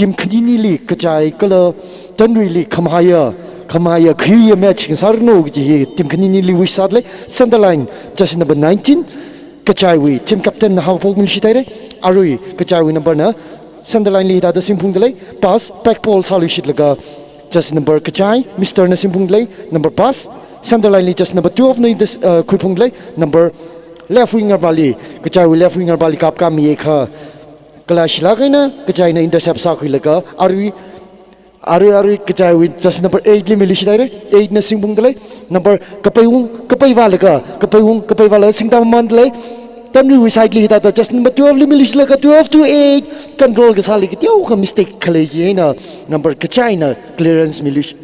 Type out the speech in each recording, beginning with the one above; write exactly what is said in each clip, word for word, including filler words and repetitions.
Team khaninili Kachai kala Tanruili khamahaiya, khamahaiya khuiya match ngasāranu kaji hi team khaninili wish sālei. Center line, jersey number nineteen, Kachaiwui team captain na haophok miluishit haira. Arui Kachaiwui number na center line li hithāda singphungdalei. Pass, back ball sāluishitlaga jersey number Kachai, Mister na singphungdalei. Number pass, center line li jersey number twelve na inter-, uh, khuiphungdalei. Number left winger pali, Kachaiwui left winger pali kapkāmiya kha, kala shilāk eina Kachaina intercept sākhuilaga arui, arui, arui Kachaiwui jersey number eight li miluishit haira. Eight na singphungdalei. Number kapeiwung, kapei vālaga, kapeiwung, kapei vālaga singtā mamandalei. Tanruiwui side li hithāda jersey number twelve li miluishitlaga twelve to eight control kasāli kateokha mistake khalei chieina number Kachaina clearance miluish-,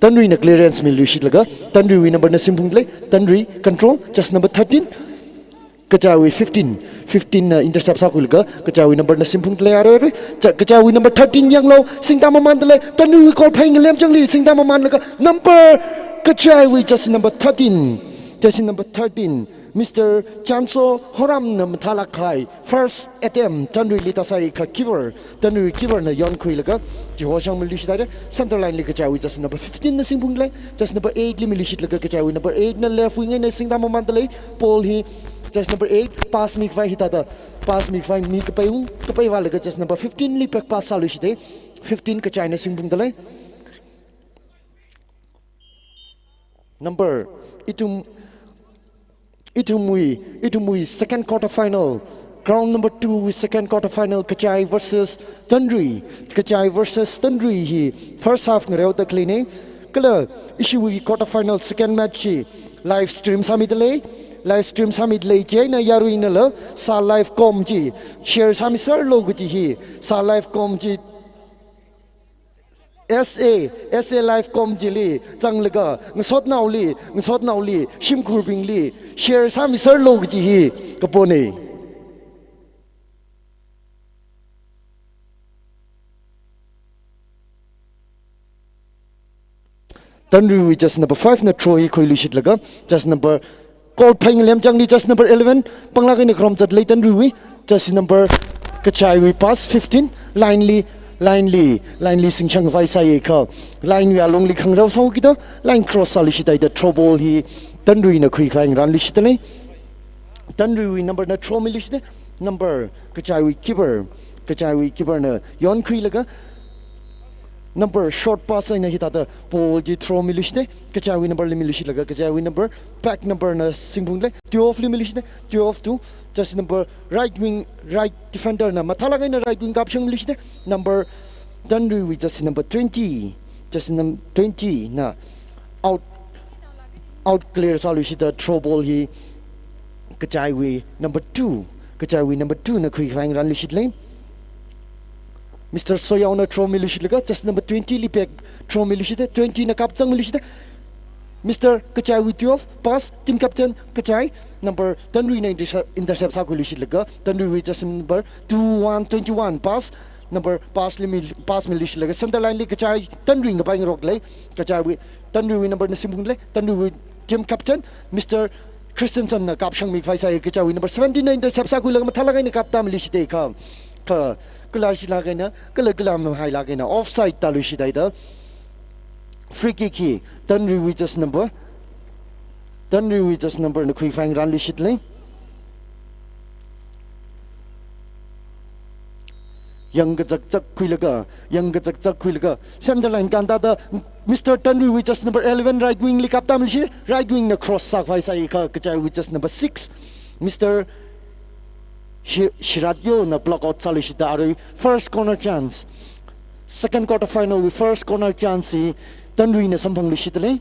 Tanruina clearance miluishitlaga Tanruiwui number na singphungdalei. Tanrui control, jersey number thirteen, Kachaiwui fifteen, fifteen na intercept sākhuilaga Kachaiwui number na singphungdalei. Arui, arui, cha-, Kachaiwui number thirteen yanglu, singtā mamandalei. Tanruiwui goal phei ngalemchangli singtā mamandalaga number, Kachaiwui jersey number thirteen, jersey number thirteen, Mister Chanso Horamna mathālāk kahai first attempt Tanruili tāsai kha keeper, Tanrui keeper na yonkhuilaga chihoshang miluishit haira. Center line li Kachaiwui jersey number fifteen na singphungdalei. Jersey number eight li miluishitlaga Kachaiwui number eight na left wing eina singtā mamandalei. Ball hi jersey number eight pass mikhavai hithāda, pass mikhavai mi kapeiwung, kapei vālaga jersey number fifteen li back pass sāluishita. Fifteen Kachaina singphungdalei. Number, ithum, ithumwui, ithumwui second quarter final, round number two second quarter final, Kachai versus Tanrui, Kachai versus Tanrui hi first half ngareoda khaleina. Kala ishiwui quarter final second match hi live stream sāmidalei. Live stream sāmidalei chieina yaruinala Sa Live Com chi share sāmiserlu kaji hi, Sa Live Com chi S A, S A Live Com chili zanglaga ngasotnaoli, ngasotnaoli, shimkhurbingli share sāmiserlu kaji hi kapona. Tanruiwui jersey number five na throw hi khuiluishitlaga, jersey number, goal phei ngalemchangli jersey number eleven, panglāk eina kharom zatlei Tanruiwui, jersey number Kachaiwui pass fifteen, line li, line li, line li singshang khavai sāya kha, line wui alungli khangarao sāhaokida, line cross sāluishit haida throw ball hi Tanruina khuikhavai ngaranluishitdalei. Tanruiwui number na throw miluishita, number Kachaiwui keeper, Kachaiwui keeper na yonkhuilaga, number short pass eina hithāda ball chi throw miluishita, Kachaiwui number li miluishitlaga, Kachaiwui number, back number na singphungdalei, twelve li miluishita, twelve to, jersey number right wing, right defender na mathālāk eina right wing kapshang miluishita, number Tanruiwui jersey number twenty, jersey num-, twenty na out, out clear sāluishita throw ball hi Kachaiwui number two, Kachaiwui number two na khuikhavai ngaranluishitlei. Mister Soyao na throw miluishitlaga, jersey number twenty li back throw miluishita, twenty na kapzang miluishita. Mister Kachaiwui twelve, pass, team captain Kachai, number Tanruina intercept, intercept sākhuiluishitlaga, Tanruiwui jersey number two one twenty-one, pass, number pass li mi, pass miluishitlaga, center line li Kachai Tanrui ngapaingarokle, Kachaiwui, Tanruiwui number na singphungle, Tanruiwui team captain, Mister Christensen na kapshangmi khavai sāi, Kachaiwui number seventeen na intercept sākhuilaga mathālāk eina kaptāmiluishite kha, kha, kala shilāk eina, kala kala mahailāk eina, offside tāluishithaida. Free kick hi, Tanruiwui jersey number, Tanruiwui jersey number na khuikhavai ngarānluishitle. Yangkachakchak khuilaga, yangkachakchak khuilaga, center line kāntada, Mister Tanruiwui jersey number eleven right wing li kaptāmiluishite, right wing na cross sākhavai sāi kha, Kachaiwui jersey number six, Mister Shi-, Shiratyo na block out sāluishitda arui first corner chance. Second quarter final wui first corner chance hi Tanruina samphangluishitdalei.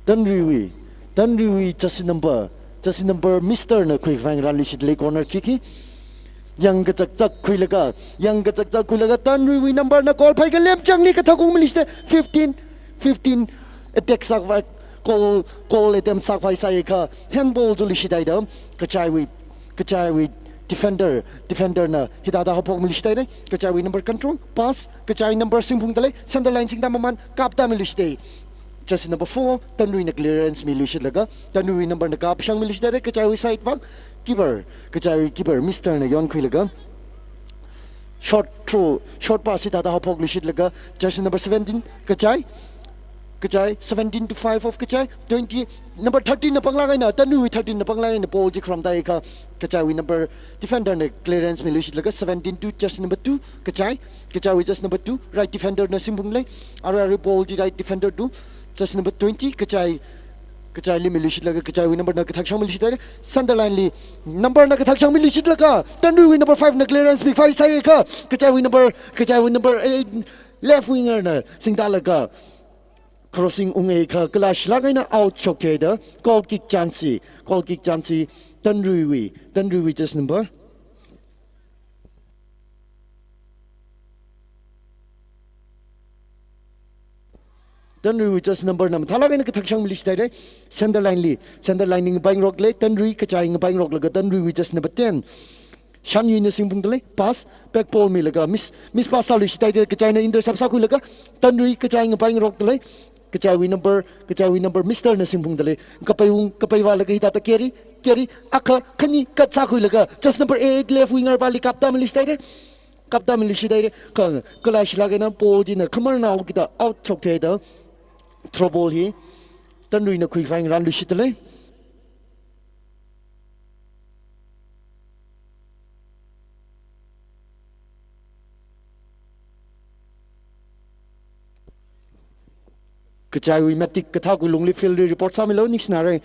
Tanruiwui, Tanruiwui jersey number, jersey number Mister na khuikhavai ngarānluishitdalei corner kick hi. Yangkachakchak khuilaga, yangkachakchak khuilaga Tanruiwui number na goal phei khalemchangli kathak ungmiluishite, fifteen, fifteen attack sākhavai, goal, goal attempt sākhavai sāi kha, handball zuluishithaida, Kachaiwui, Kachaiwui defender, defender na hithāda haophokmiluishithaire, Kachaiwui number control, pass, Kachai number singphungdalei, center line singda mamān, kaptāmiluishite. Jersey number four, Tanruina clearance miluishitlaga, Tanruiwui number na kapshangmiluishithaire, Kachaiwui side vang, keeper, Kachaiwui keeper, Mister na yonkhuilaga, short throw, short pass hithāda haophokluishitlaga, jersey number seventeen, Kachai, Kachai, seventeen to five of Kachai, twenty, number thirteen na panglāk eina, Tanruiwui thirteen na panglāk eina, ball chi kharamda kha, Kachaiwui number defender na clearance miluishitlaga, seventeen to jersey number two, Kachai, Kachaiwui jersey number two, right defender na singphunglei, arui arui ball chi right defender to, jersey number twenty, Kachai, Kachaili miluishitlaga, Kachaiwui number na kathakshang miluishithaire, center line li, number na kathakshang miluishitlaga, Tanruiwui number five na clearance mikhavai sāi kha, Kachaiwui number, Kachaiwui number eight, left winger na singdalaga, crossing ungai kha, kala shilāk eina out shoktheida, goal kick chance, goal kick chance, Tanruiwui, Tanruiwui jersey number. Tanruiwui jersey number na mathālāk eina kathakshang miluishithaire, center line li, center line li ngapaingarokle, Tanrui, Kachai ngapaingaroklaga, Tanruiwui jersey number ten. Shanyuina singphungdalei, pass, back ball milaga, miss, miss pass sāluishithaida, Kachaina intercept sākhuilaga, Tanrui, Kachai ngapaingarokdalei, Kachaiwui number, Kachaiwui number Mister na singphungdalei, kapaiung, kapai vālaga hithāda carry, carry, akha, khani, cut sākhuilaga, jersey number eight left winger pali kaptāmiluishithaire, kaptāmiluishithaire, kha, kala shilāk eina ball china khamarnao kida out shoktheida, throw ball hi, Tanruina khuikhavai ngarānluishitdalei. Kachaiwui matik kathā kulungli field li report sāmilu, ningshinare.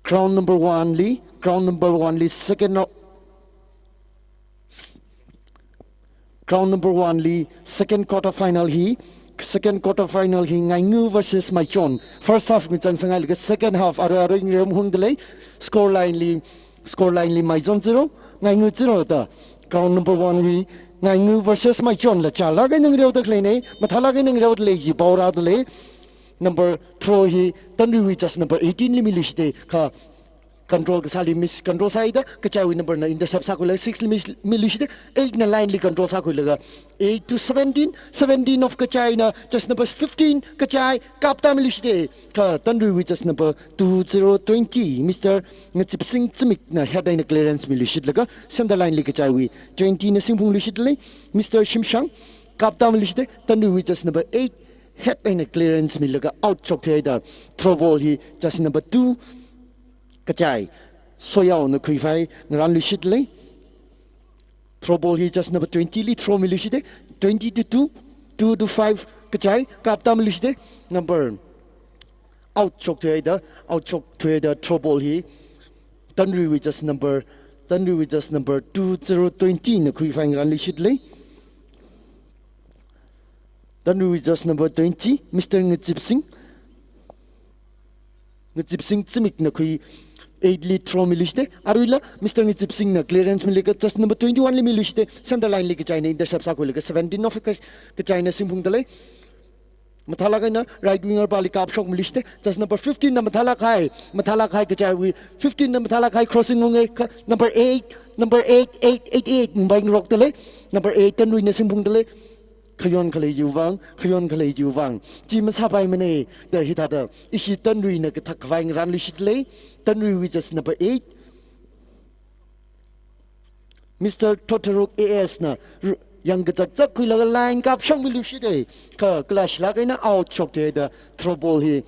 Ground number one li, ground number one li second no-, ground number one li second quarter final hi, second quarter final hi Ngaingu versus Maichon. First half ngichang sāngailaga second half arui arui ngareo mahungdalei, score line li, score line li Maichon zero, Ngaingu zero da. Ground number one wui Ngaingu versus Maichon la chālāk eina ngareoda khaleine, mathālāk eina ngareodalei ji paorādalei. Number throw hi Tanruiwui jersey number eighteen li miluishite kha, control kasāli miss control sāhaida, Kachaiwui number na intercept sākhuilaga six li miss miluishite, eight na line li control sākhuilaga, eight to seventeen, seventeen of Kachaina, jersey number fifteen, Kachai, kaptāmiluishite, kha Tanruiwui jersey number two zero twenty, Mister Ngachipsing Zimik na head eina clearance miluishitlaga, center line li Kachaiwui twenty na singphungluishitlei, Mister Shimshang, kaptāmiluishite, Tanruiwui jersey number eight, head eina clearance milaga out shoktheida, throw ball hi jersey number two, Kachai, Soyao na khuikhavai ngarānluishitlei. Throw ball hi jersey number twenty li throw miluishite, twenty to two, two to five, Kachai kaptāmiluishite, number out shokthuida, out shokthuida throw ball hi Tanruiwui jersey number, Tanruiwui jersey number two zero twenty na khuikhavai ngaranluishit lei. Tanruiwui jersey number twenty, Mister Ngachipsing. Ngachipsing Zimik na khui eight li throw miluishite. Aruila Mister Ngachipsing na clearance milaga jersey number twenty-one li miluishite. Center line li kachaina intercept sākhuilaga seventeen of ka-, kachaina singphungda lei. Mathālāk eina right winger pali kapshokmiluishite. Jersey number fifteen na mathālāk kahai. Mathālāk kahai kachaiwui. Fifteen na mathālāk kahai crossing unge kha number eight, number eight, eight, eight, eight, ngapaingarokda lei. Number eight Tanruina singphungda lei. Khayon khalei chiwui vang, khayon khalei chiwui vang. Chi masāpaimane, da hithāda, ishi Tanruina kathak khavai ngaranluishit lei, Tanruiwui jersey number eight. Mister Thotharuk A S na, r-, yangkachakchak khuilaga line kapshokmiluishite, kha kalashilāk eina out shokte da throw ball hi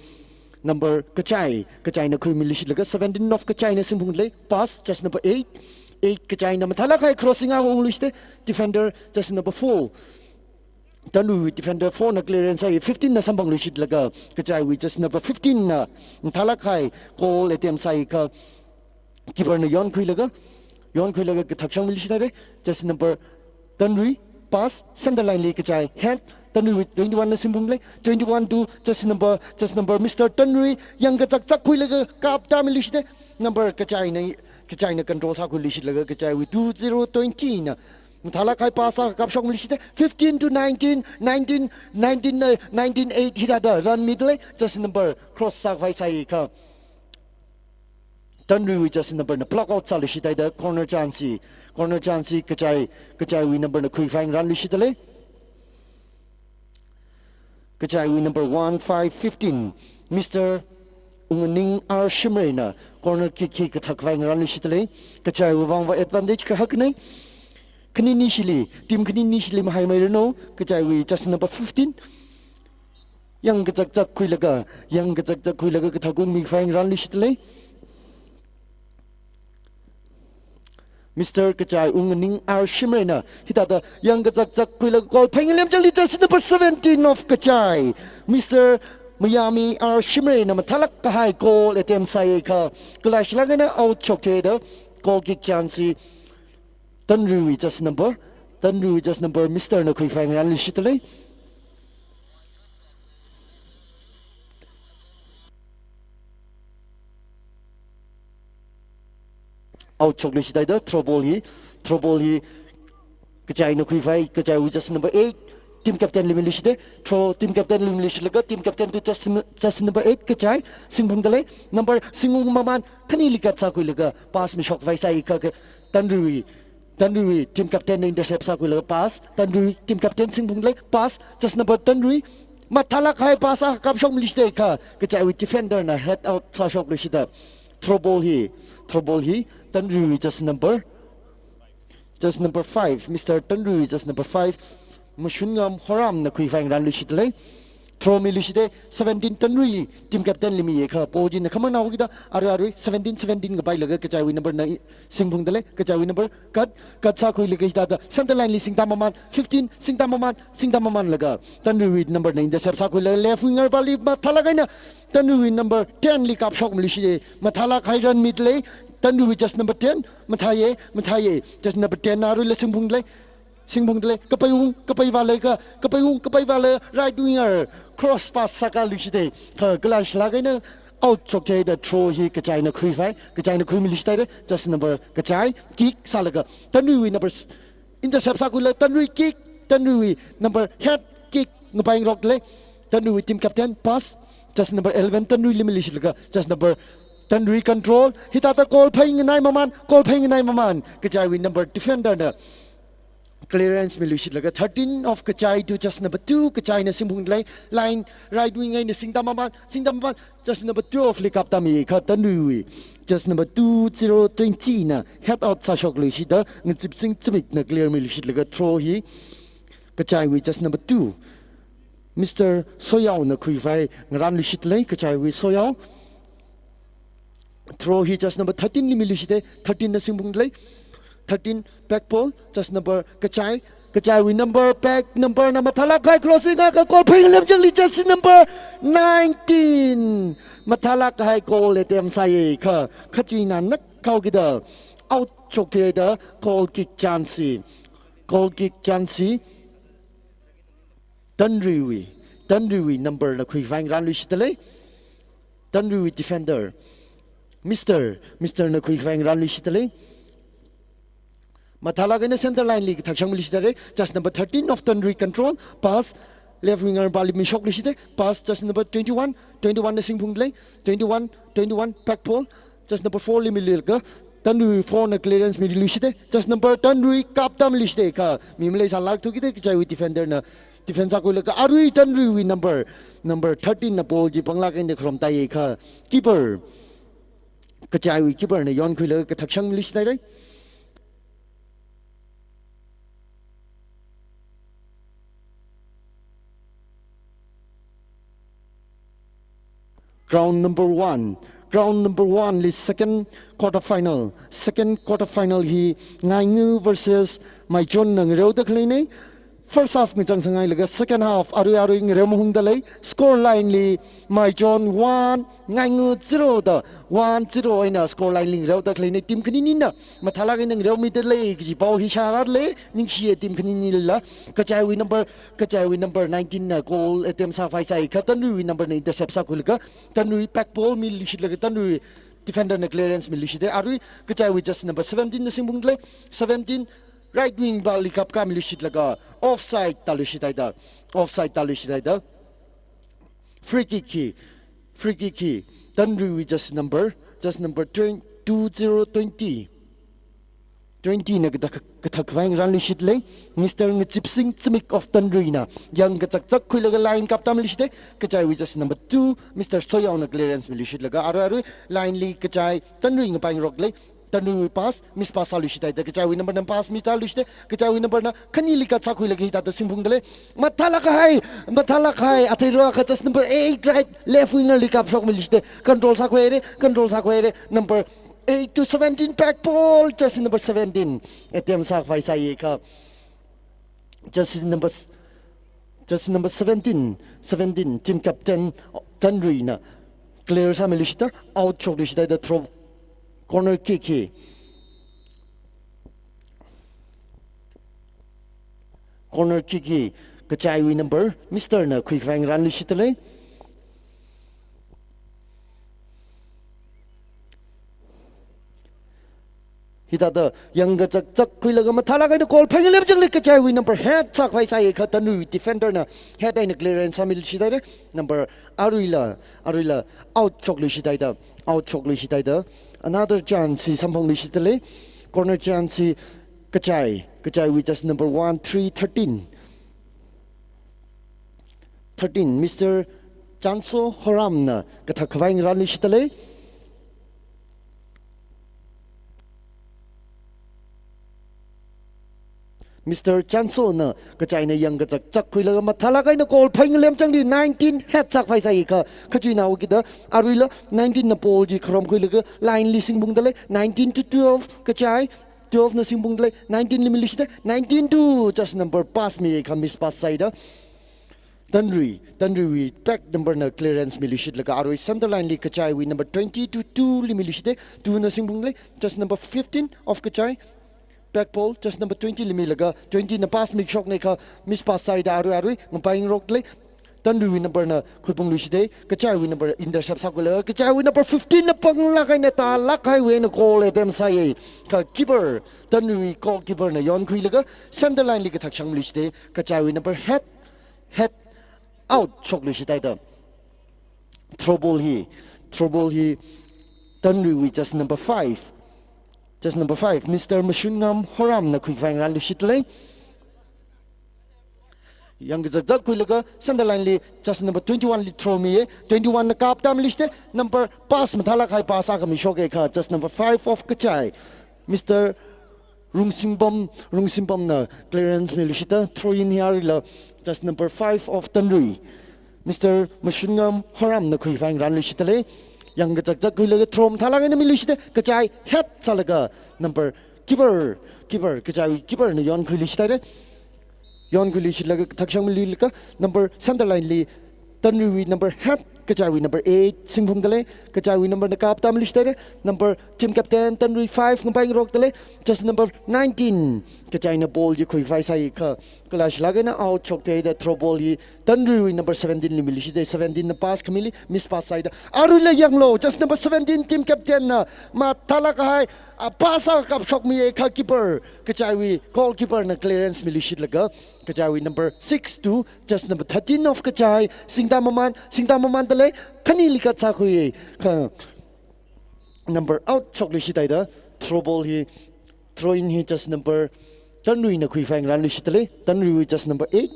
number kachai, kachaina khuimiluishitlaga seventeen of kachaina singphungda lei, pass, jersey number eight, eight kachaina mathālāk kahai crossing akha ungluishite, defender, jersey number four. Tanruiwui defender four na clearance sāi, fifteen na samphangluishitlaga, kachaiwui jersey number fifteen na, mathālāk kahai goal attempt sāi kha, keeper na yonkhuilaga, yonkhuilaga kathak shokmiluishit haire, jersey number Tanrui, pass, center line li kachai, head, Tanruiwui twenty-one na singphungda lei, twenty-one to jersey number, jersey number Mister Tanrui, yangkachakchak khuilaga kaptāmiluishite, number kachaina, kachaina control sākhuiluishitlaga, kachaiwui two zero twenty na, mathālāk kahai pass akha kapshokmiluishite, fifteen to nineteen, nineteen, nineteen, eh, nineteen eight hithāda run mida lei, jersey number cross sākhavai sāi kha. Tanruiwui jersey number na block out sāluishit haida corner chance hi, corner chance hi kachai, kachaiwui number na khuikhavai ngaranluishitda lei. Kachaiwui number one five fifteen, Mister Unganing R Shimray na corner kick hi kathak khavai ngaranluishitda lei. Kachaiwui vangva advantage kahakna. Khaninishili, team khaninishili mahaimeiranu, kachaiwui jersey number fifteen. Yangkachakchak khuilaga, yangkachakchak khuilaga kathak ungmikhavai ngaranluishitda lei. Mister Kachai Unganing R Shimray na, hithāda yangkachakchak khuilaga goal phei ngalemchangli jersey number seventeen of Kachai, Mister Mayami R Shimray na mathālāk kahai goal attempt sāi kha, kalashilāk eina out shokte da goal kick chance hi Tanruiwui jersey number, Tanruiwui jersey number Mister na khuikhavai ngaranluishitda lei. Out shokluishit haida throw ball hi, throw ball hi kachaina khuikhavai, kachaiwui jersey number eight, team captain li miluishite, throw team captain li miluishitlaga, team captain to jersey, jersey number eight kachai singphungda lei, number singung maman khanili cut sākhuilaga pass mishokhavai sāi kha, kha Tanruiwui, Tanruiwui team captain na intercept sākhuilaga pass, Tanrui team captain singphungda lei, pass, jersey number Tanrui, mathālāk kahai pass akha kapshokmiluishite kha, kachaiwui defender na head out sāshokluishita. Throw ball hi, throw ball hi, Tanruiwui jersey number, jersey number five, Mister Tanruiwui jersey number five, Mashungam Horam na khuikhavai ngaranluishitda lei. Throw miluishite, seventeen Tanrui team captain li miya kha, ball chi na khamang nao kida, arui arui, seventeen seventeen ngapailaga kachaiwui number na i-, singphungda lei, kachaiwui number cut, cut sākhuilaga hithāda center line li singtā maman, fifteen, singtā maman, singtā mamanlaga, Tanruiwui number na intercept sākhuilaga left winger pali mathālāk eina, Tanruiwui number ten li kapshokmiluishite, mathālāk kahai run mida lei, Tanruiwui jersey number ten, mathāya, mathāya, jersey number ten na aruila singphungda lei, singphungda lei, kapaiung, kapai vālaga, kapaiung, kapai vālaga, right winger, cross pass sākaluishite, kha kalashilāk eina out shokte da throw hi kachaina khuikhavai, kachaina khuimiluishit haire, jersey number kachai, kick sālaga, Tanruiwui number s-, intercept sākhuilaga, Tanrui kick, Tanruiwui number head kick, ngapaingarokda lei, Tanruiwui team captain, pass, jersey number eleven Tanruili miluishitlaga, jersey number Tanrui control, hithāda goal phei nganai maman, goal phei nganai maman, kachaiwui number defender na clearance miluishitlaga thirteen of Kachai to jersey number two Kachai na singphungda lei, line right wing eina singtā maman, singtā maman, jersey number twelve li kaptāmi kha Tanruiwui jersey number two zero twenty na head out sāshokluishita Ngachipsing Zimik na clear miluishitlaga throw hi Kachaiwui jersey number two Mister Soyao na khuikhavai ngaranluishit lei, Kachaiwui Soyao. Throw hi jersey number thirteen li miluishite, thirteen na singphungda lei. Thirteen back ball, jersey number Kachai, Kachaiwui number, pack number na mathālāk kahai crossing akha goal phāngalemchangli, jersey number nineteen. Mathālāk kahai goal attempt sāya kha, khachuina nak khaokida out shokthuida goal kick chance. Goal kick chance. Tanruiwui, Tanruiwui number na khuikhavai ngarānluishitdalei. Tanruiwui defender. Mister, Mister na khuikhavai ngarānluishitdalei. Mathālāk eina center line li kathak shangmiluishitdalei. Jersey number thirteen of Tanrui control. Pass. Left winger pali mishokluishitdalei. Pass jersey number twenty-one. Twenty-one na singphungdalei. Twenty-one, twenty-one, back ball. Jersey number four li miluilaga, Tanrui four na clearance miluishitdalei. Jersey number Tanrui kaptamluishitdalei kha, mi maleisālākthu kida kachaiwui defender na defense sākhuilaga arui Tanruiwui number, number thirteen na ball chi panglāk eina kharomtaiya kha, keeper. Kachaiwui keeper na yonkhuilaga kathak shangluishitdalei. Ground number one. Ground number one li second quarter final. Second quarter final hi Ngaingu versus Maichon na ngareoda khaleina. First half ngachang sāngailaga second half arui arui ngareo mahungdalei. Score line li Maichon one, Ngaingu zero da, one zero eina score line li ngareoda khaleina. Team khaninina mathālāk eina ngareomidalei kaji pao hi shārālei, ningshiya team khanininala. Kachaiwui number, kachaiwui number nineteen na goal attempt sākhavai sāya kha, Tanruiwui number na intercept sākhuilaga, Tanrui back ball miluishitlaga, Tanrui defender na clearance miluishitdalei. Arui kachaiwui jersey number seventeen na singphungdalei. Seventeen, right wing pali kapkāmiluishitlaga, offside tāluishithaida. Offside tāluishithaida. Free kick hi, free kick hi, Tanruiwui jersey number, jersey number twenty, two zero twenty. Twenty na kathak, kathak khavai ngarānluishitdalei. Mister Ngachipsing Zimik of Tanrui na yangkachakchak khuilaga line kaptamluishitdalei. Kachaiwui jersey number two, Mister Soyao na clearance miluishitlaga arui arui line li kachai Tanrui ngapaingarokdalei. Tanruiwui pass, miss pass sāluishithaida kachaiwui number na pass mitāluishitdalei. Kachaiwui number na khanili katsā khuilaga hithāda singphungdalei. Mathālāk kahai, mathālāk kahai, athei rua kha jersey number eight, right, left winger li kapshokmiluishitdalei. Control sākhuihaira, control sākhuihaira. Number eight to seventeen, back ball, jersey number seventeen. Attempt sākhavai sāya kha, jersey number s-, jersey number seventeen, seventeen, team captain Tanrui na clear sāmiluishitda, out shokluishithaida throw, corner kick hi. Corner kick hi kachaiwui number, Mister na khuikhavai ngarānluishitdalei. Hithāda yangkachakchak khuilaga mathālāk eina goal phāngalemchangli, kachaiwui number head sākhavai sāya kha, Tanrui defender na head eina clearance sāmiluishithaida. Number aruila, aruila out shokluishithaida, out shokluishithaida. Another chance hi samphangluishitdalei. Corner chance hi kachai, kachaiwui jersey number one, three, thirteen. Thirteen, Mister Chanso Horam na kathak khavai ngarānluishitdalei. Mister Chanso na kachaina yangkachakchak khuilaga mathālāk eina goal phāngalemchangli, nineteen head sākhavai sāya kha, khachuina kida aruila nineteen na ball chi kharomkhuilaga line li singphungdalei. Nineteen to twelve, kachai twelve na singphungdalei, nineteen li miluishitdalei, nineteen to jersey number pass miya kha, miss pass sāhaida. Tanrui, Tanruiwui back number na clearance miluishitlaga arui center line li kachaiwui number twenty to two li miluishitdalei, two na singphungdalei, jersey number fifteen of kachai. Back ball, jersey number twenty li milaga, twenty na pass mishokna kha, miss pass sāhaida arui arui ngapaingarokdalei. Tanruiwui number na khuiphungluishitdalei, kachaiwui number intercept sākhuilaga, kachaiwui number fifteen na panglāk eina tālāk kahaiwui eina goal attempt sāya kha, keeper, Tanruiwui goalkeeper na yonkhuilaga center line li kathak shangmiluishitdalei, kachaiwui number head, head out shokluishithaida. Throw ball hi, throw ball hi Tanruiwui jersey number five. Jersey number five, Mister Mashunngam Horam na khuikhavai ngarānluishitdalei. Yangkachakchak khuilaga center line li jersey number twenty-one li throw miya, twenty-one na kaptamluishitdalei, number pass mathālāk kahai pass akha mishoka kha, jersey number five of kachai, Mister Rungsingbom, Rungsingbom na clearance miluishitda, throw in hi aruila jersey number five of Tanrui, Mister Mashunngam Horam na khuikhavai ngarānluishitdalei. Yangkachakchak khuilaga throw mathālāk eina miluishitdalei, kachai head sālaga number keeper, keeper, kachaiwui keeper na yonkhuiluishitdalei. Yonkhuiluishitlaga thakshang miluilaga number center line li Tanruiwui number hat, kachaiwui number eight singphungdalei, kachaiwui number na kapta miluishithaire, number team captain Tanrui five ngapai ngarokdalei, just number nineteen kachaina ball chi khuikhavai sāi kha, kalashilāk eina out shoktheida throw ball hi Tanruiwui number seventeen li miluishithaire, seventeen na pass khamili miss pass sāhaida. Aruila yanglu, just number seventeen team captain na mathālāk kahai, a, pass akha kapshokmiya kha keeper, kachaiwui goalkeeper na clearance miluishitlaga, kachaiwui number six to just number thirteen of kachai, singda maman, singda mamandalei, khanili cut sākhui kha number out shokluishithaida, throw ball hi, throw in hi just number Tanruina khuikhavai ngarānluishitdalei, Tanruiwui just number eight.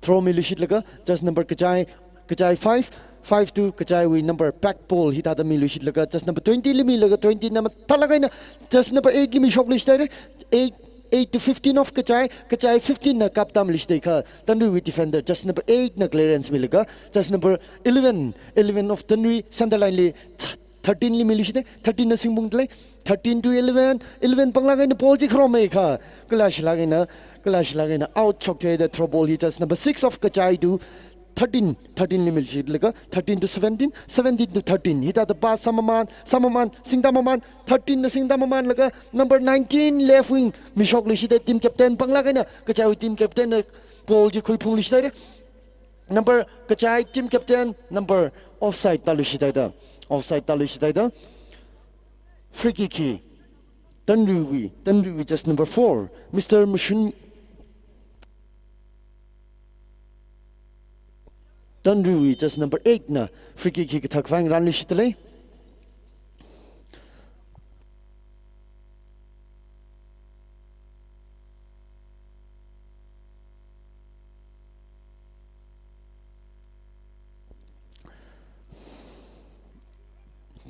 Throw miluishitlaga just number kachai, kachai five, five to kachaiwui number back ball hithāda miluishitlaga just number twenty li milaga twenty na mathālāk eina just number eight li mishokluishithaire, eight, eight to fifteen of kachai, kachai fifteen na kapta miluishithai kha Tanruiwui defender just number eight na clearance milaga just number eleven, eleven of Tanrui center line li th-, thirteen li miluishithaire, thirteen na singphungdalei, thirteen to eleven, eleven panglāk eina ball chi kharomhai kha, kalashilāk eina, kalashilāk eina out shoktheida throw ball hi just number six of kachai to thirteen, thirteen li miluishitlaga thirteen to seventeen, seventeen to thirteen. Hithāda pass sāmaman, sāmaman, singda maman, thirteen na singda mamanlaga number nineteen left wing mishokluishithaire, team captain panglāk eina kachaiwui team captain na ball chi khuiphungluishithaire. Number kachai team captain number offside tāluishithaida, offside tāluishithaida. Free kick hi Tanruiwui, Tanruiwui just number four, Mister Mashun, Tanruiwui just number eight na free kick hi kathakhavai ngarānluishitdalei.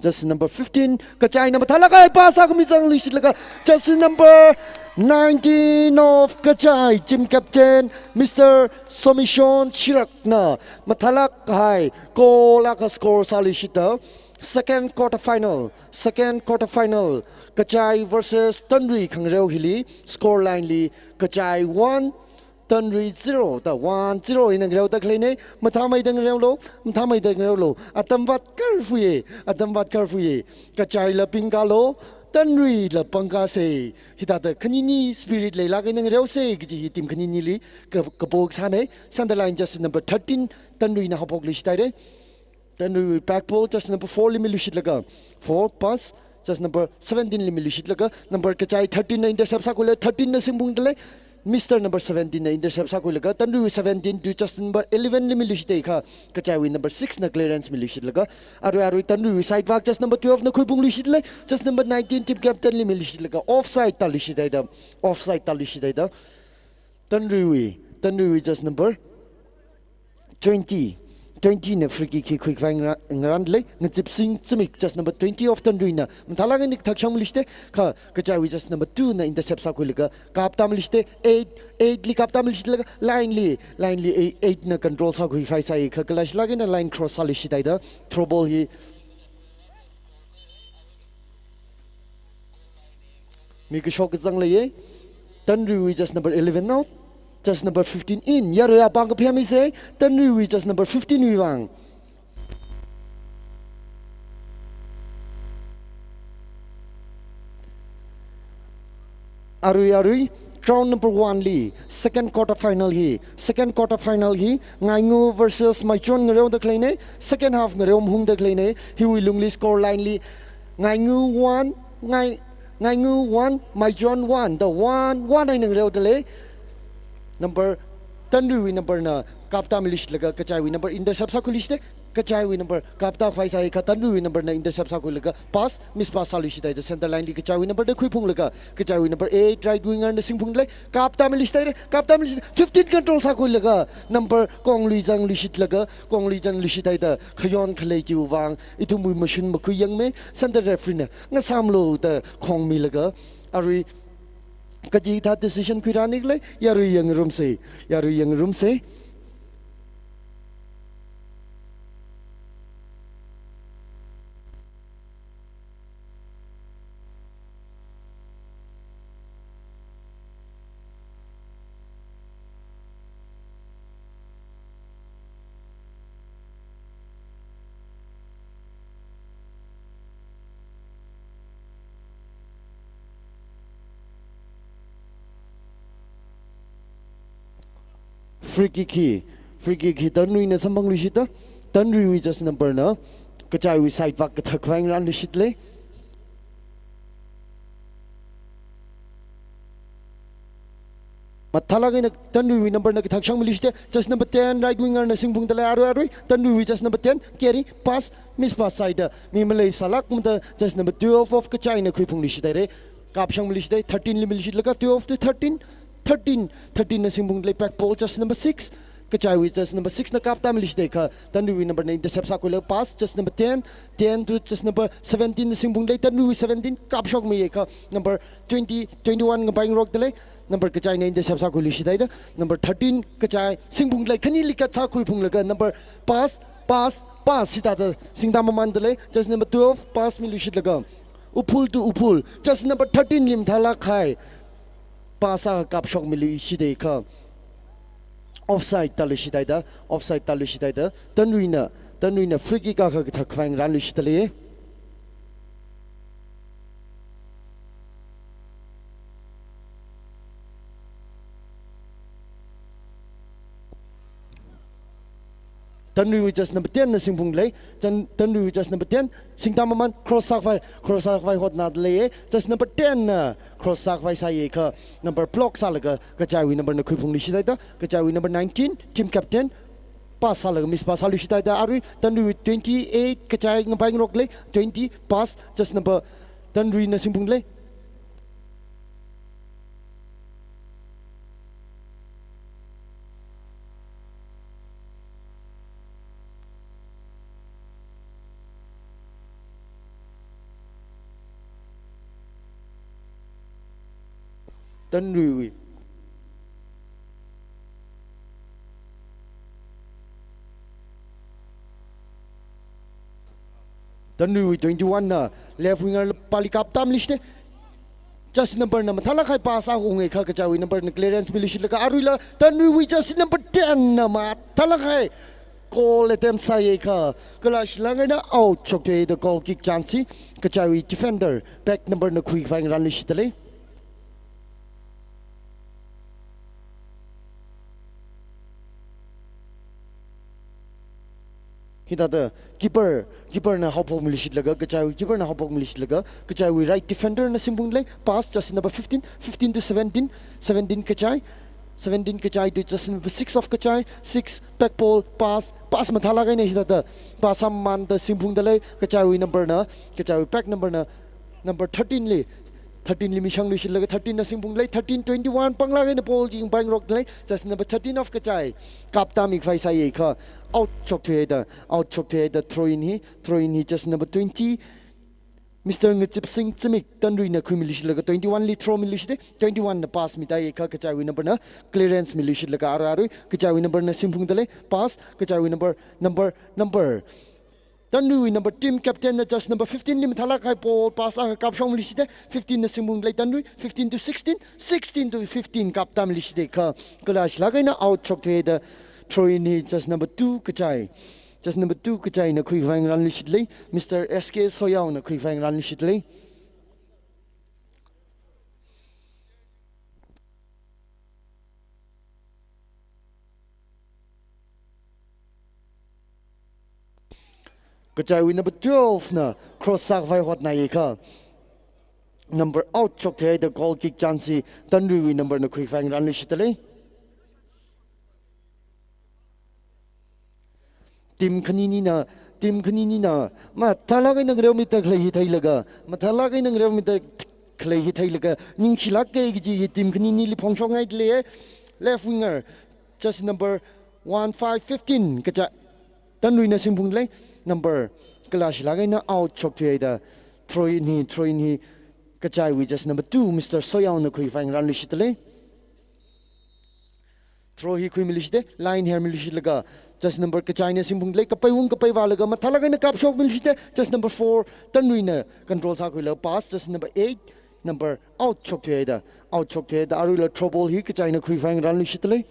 Just number fifteen, kachaina mathālāk kahai pass akha mizangluishitlaga, just number nineteen of kachai, team captain Mister Somishon Shirakna mathālāk kahai goal akha score sāluishitda, second quarter final, second quarter final, kachai versus Tanrui khangareo hili, score line li, kachai one, Tanrui zero da one zero eina ngareoda khaleina, mathāmeida ngareolu, mathāmeida ngareolu. Atam vātkarfuye, atam vātkarfuye. Kachaila pingkalu, Tanruila pangkasei. Hithāda khanini spirit leilāk eina ngareosei kaji hi team khaninili ka, kapo kasāna. Center line just number thirteen, Tanruina haophokluishithaire. Tanruiwui back ball just number four li miluishitlaga, four pass just number seventeen li miluishitlaga, number kachai thirteen na intercept sākhuilaga, thirteen na singphungdalei, Mister number seventeen na intercept sākhuilaga, Tanruiwui seventeen to just number eleven li miluishithai kha, kachaiwui number six na clearance miluishitlaga, arui arui Tanruiwui side back just number twelve na khuiphungluishitdalei, just number nineteen team captain li miluishitlaga, offside tāluishithaida, offside tāluishithaida. Tanruiwui, Tanruiwui just number twenty, twenty na free kick hi khuikhavai ngara-, ngarāndalei, Ngazipsing Zimik just number twenty of Tanruina mathālāk eina kathak shang miluishithaire, kha kachaiwui just number two na intercept sākhuilaga kapta miluishithaire, eight, eight li kapta miluishitlaga line li, line li eight, eight na control sākhuikhavai sāi kha kalashilāk eina line cross sāluishithaida throw ball hi mi kashok kazang leiya. Tanruiwui just number eleven out. Just number fifteen in. Yaruiya pāng kaphayāmisei. Tanruiwui just number fifteen wui vang. Arui, arui, round number one li, second quarter final hi, second quarter final hi, Ngaingu versus Maichon ngareoda khaleina, second half ngareo mahungda khaleina, hiwui lungli score line li, Ngaingu one, Ngai, Ngaingu one, Maichon one, da one, one eina ngareodalei. Number, Tanruiwui number na kapta miluishitlaga, kachaiwui number intercept sākhuiluishithaire, kachaiwui number kapta khavai sāi kha Tanruiwui number na intercept sākhuilaga pass, miss pass sāluishithaida center line li kachaiwui number na khuiphunglaga, kachaiwui number eight right winger na singphungdalei, kapta miluishithaire, kapta miluishithaire, fifteen control sākhuilaga, number kongluizangluishitlaga, kongluizangluishithaida, khayon khalei chiwui vang, ithumwui mashun makhuiyangmei, center referee na ngasāmlu da khongmilaga, arui kaji thā decision khuirānikhala, yarui yangrumsei, yarui yangrumsei. Free kick hi, free kick hi Tanruina samphangluishita. Tanruiwui jersey number na kachaiwui side vak kathak khavai ngarānluishita lei. Mathālāk eina Tanruiwui number na kathak shangmiluishita. Jersey number ten, right winger na singphungda lei, arui arui. Tanruiwui jersey number ten, carry, pass, miss pass sāhaida mi maleisālāk kumda jersey number twelve of Kachaina khuiphungluishita lei. Kap shangmiluishita, thirteen li miluishitlaga twelve to thirteen, thirteen, thirteen na singphungda lei, back ball jersey number six. Kachaiwui jersey number six na kaptāmiluishita kha, Tanruiwui number na intercept sākhuilaga pass, jersey number ten, ten to jersey number seventeen na singphungda lei, Tanruiwui seventeen, kapshokmiya kha, number twenty, twenty-one ngapaingarokda lei, number Kachaina intercept sākhuiluishita da, number thirteen Kachai singphungda lei, khanili cut sākhuiphunglaga, number pass, pass, pass, hithāda singtā mamānda lei, jersey number twelve, pass miluishitlaga, Uphul to Uphul, jersey number thirteen li mathālāk kahai, pass akha kapshokmiluishita kha, offside tāluishita da, offside tāluishita da, Tanruina, Tanruina free kick akha kathak khavai ngarānluishita lei. Tanruiwui jersey number ten na singphungda lei, Tan-, Tanruiwui jersey number ten, singtā mamān, cross sākhavai, cross sākhavai hotnada lei, jersey number ten na cross sākhavai sāya kha, number block sālaga, Kachaiwui number na khuiphungluishita da, Kachaiwui number nineteen, team captain, pass sālaga miss pass sāluishita da, arui, Tanruiwui twenty-eight, Kachai ngapaingarokda lei, twenty, pass, jersey number, Tanruina singphungda lei. Tanruiwui. Tanruiwui twenty-one na left winger pali kaptāmiluishita. Jersey number na mathālāk kahai pass akha unga kha, Kachaiwui number na clearance miluishitlaga aruila Tanruiwui jersey number ten na mathālāk kahai goal attempt sāya kha, kala shilāk eina out shokthuida goal kick chance hi Kachaiwui defender, back number na khuikhavai ngarānluishita lei. Hithāda keeper, keeper na haophokmiluishitlaga, Kachaiwui keeper na haophokmiluishitlaga, Kachaiwui right defender na singphungda lei, pass, jersey number fifteen, fifteen to seventeen, seventeen Kachai, seventeen Kachai to jersey number six of Kachai, six, back ball, pass, pass mathālāk eina hithāda, pass mamānda singphungda lei, Kachaiwui number na, Kachaiwui back number na, number thirteen li, thirteen li mishangluishitlaga thirteen na singphungda lei, thirteen twenty-one, panglāk eina ball yingpaingarokda lei, jersey number thirteen of Kachai kaptāmikhavai sāya kha, out shokthuida, out shokthuida throw in hi, throw in hi jersey number twenty, Mister Ngachipsing Zimik, Tanruina khuimiluishitlaga twenty-one li throw miluishita, twenty-one na pass mitāya kha, Kachaiwui number na clearance miluishitlaga arui arui, Kachaiwui number na singphungda lei, pass, Kachaiwui number, number, number. Tanruiwui number, team captain na jersey number fifteen li mathālāk kahai ball pass akha kapshokmiluishita, fifteen na singphungda lei Tanrui, fifteen to sixteen, sixteen to fifteen kaptāmiluishita kha, kala shilāk eina out shokthuida throw in hi jersey number two Kachai, jersey number two Kachaina khuikhavai ngarānluishita lei, Mister S K Soyao na khuikhavai ngarānluishita lei. Kachaiwui number twelve na cross sākhavai hotnaya kha, number out shokthuida goal kick chance hi Tanruiwui number na khuikhavai ngarānluishita lei. Team khaninina, team khaninina mathālāk eina ngareomida khalei hi theilaga, mathālāk eina ngareomida khalei hi theilaga, ningshilāka kaji hi team khaninili phongshokngaida lei. Left winger, jersey number one five fifteen, Kachai, Tanruina singphungda lei, number, kala shilāk eina out shokthuida throw in hi, throw in hi Kachaiwui jersey number two, Mister Soyao na khuikhavai ngarānluishita lei. Throw hi khuimiluishita, line hairmiluishitlaga, jersey number Kachaina singphungda lei, kapaiung kapai vālaga mathālāk eina kapshokmiluishita, jersey number four, Tanruina control sākhuilaga pass, jersey number eight, number out shokthuida, out shokthuida, aruila throw ball hi Kachaina khuikhavai ngarānluishita lei.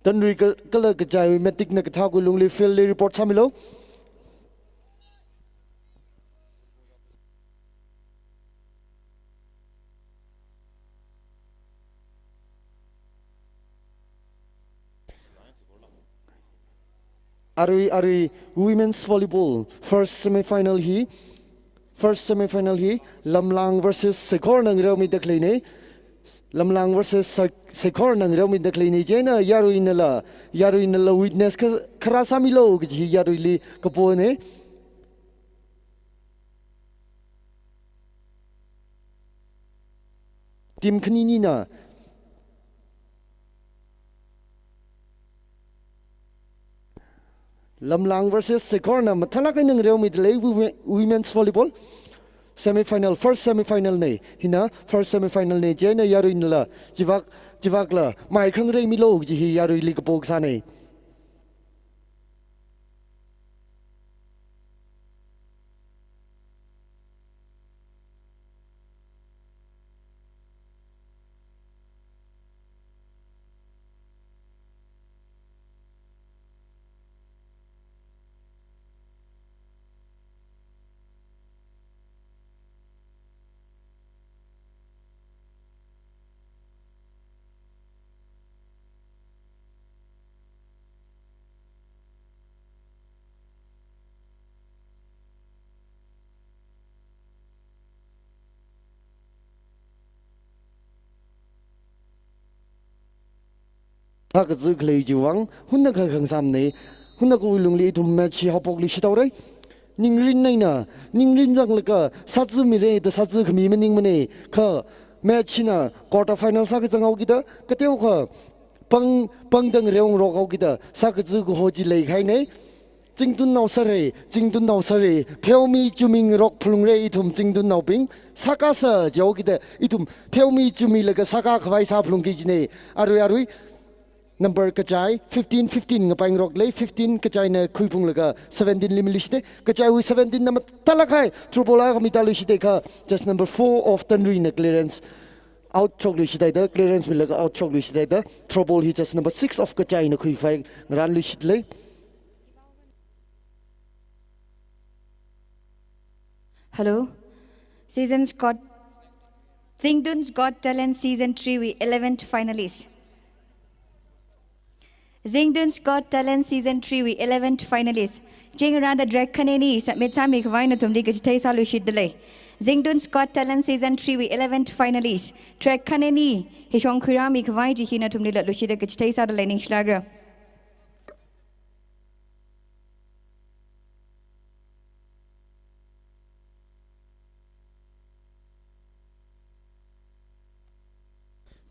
Tanrui ka-, kala Kachaiwui meeting na kathākui lungli field li report sāmilu. Arui, arui, women's volleyball, first semi-final hi, first semi-final hi, Lamlang versus Seikhorna ngareomida khaleina, Lamlang versus Sei-, Seikhorna ngareomida khaleina, chieina yaruinala, yaruinala witness kha-, kharā sāmilu kaji hi yaruili kapona. Team khaninina. Lamlang versus Seikhorna mathālāk eina ngareomida lei wi-, women's volleyball. Semi-final, first semi-final na. Hina first semi-final na, chieina yaruinala, chivak, chivakla, mai khangareimilu kaji hi yaruili kapo kasāna. Sākaza khalei chiwui vang, hunna kha khangasamna, hunna kawui lungli ithum match hi haophokluishit haora. Ningrin eina, ningrin zanglaga, sāzamira da sāzakhami maningmana, kha match hina quarter final sākazang haokida, kateokha pang, pangda ngareongarok haokida, sākaza kaho chi leikahaina. Zingtunnao sāra, zingtunnao sāra, pheomi chumi ngarok phalungra ithum zingtunnaobing, sākasa jihaokida, ithum pheomi chumilaga sākakhavai sāphalungki kajina. Arui, arui, number Kachai, fifteen fifteen ngapaingarokli, fifteen Kachaina khuiphunglaga seventeen li miluishita, Kachaiwui seventeen na mathālāk kahai, throw ball akha mitāluishita kha, just number four of Tanruina clearance out shokluishithaida, clearance milaga out shokluishithaida, throw ball hi just number six of Kachaina khuikhavai ngaranluishitli. Hello. Season's Got, Zingtun's Got Talent Season three wui eleventh finalist. Zingtun's Got Talent Season three wui eleventh finalist. Chingrānda track khani submit sāmikhavai nathumli kachithei sāluishitdalei. Zingtun's Got Talent Season three wui eleventh finalist. Track khani hi shongkhuirāmikhavai chi hi nathumli latluishitda kachithei sādalei, ningshilākra.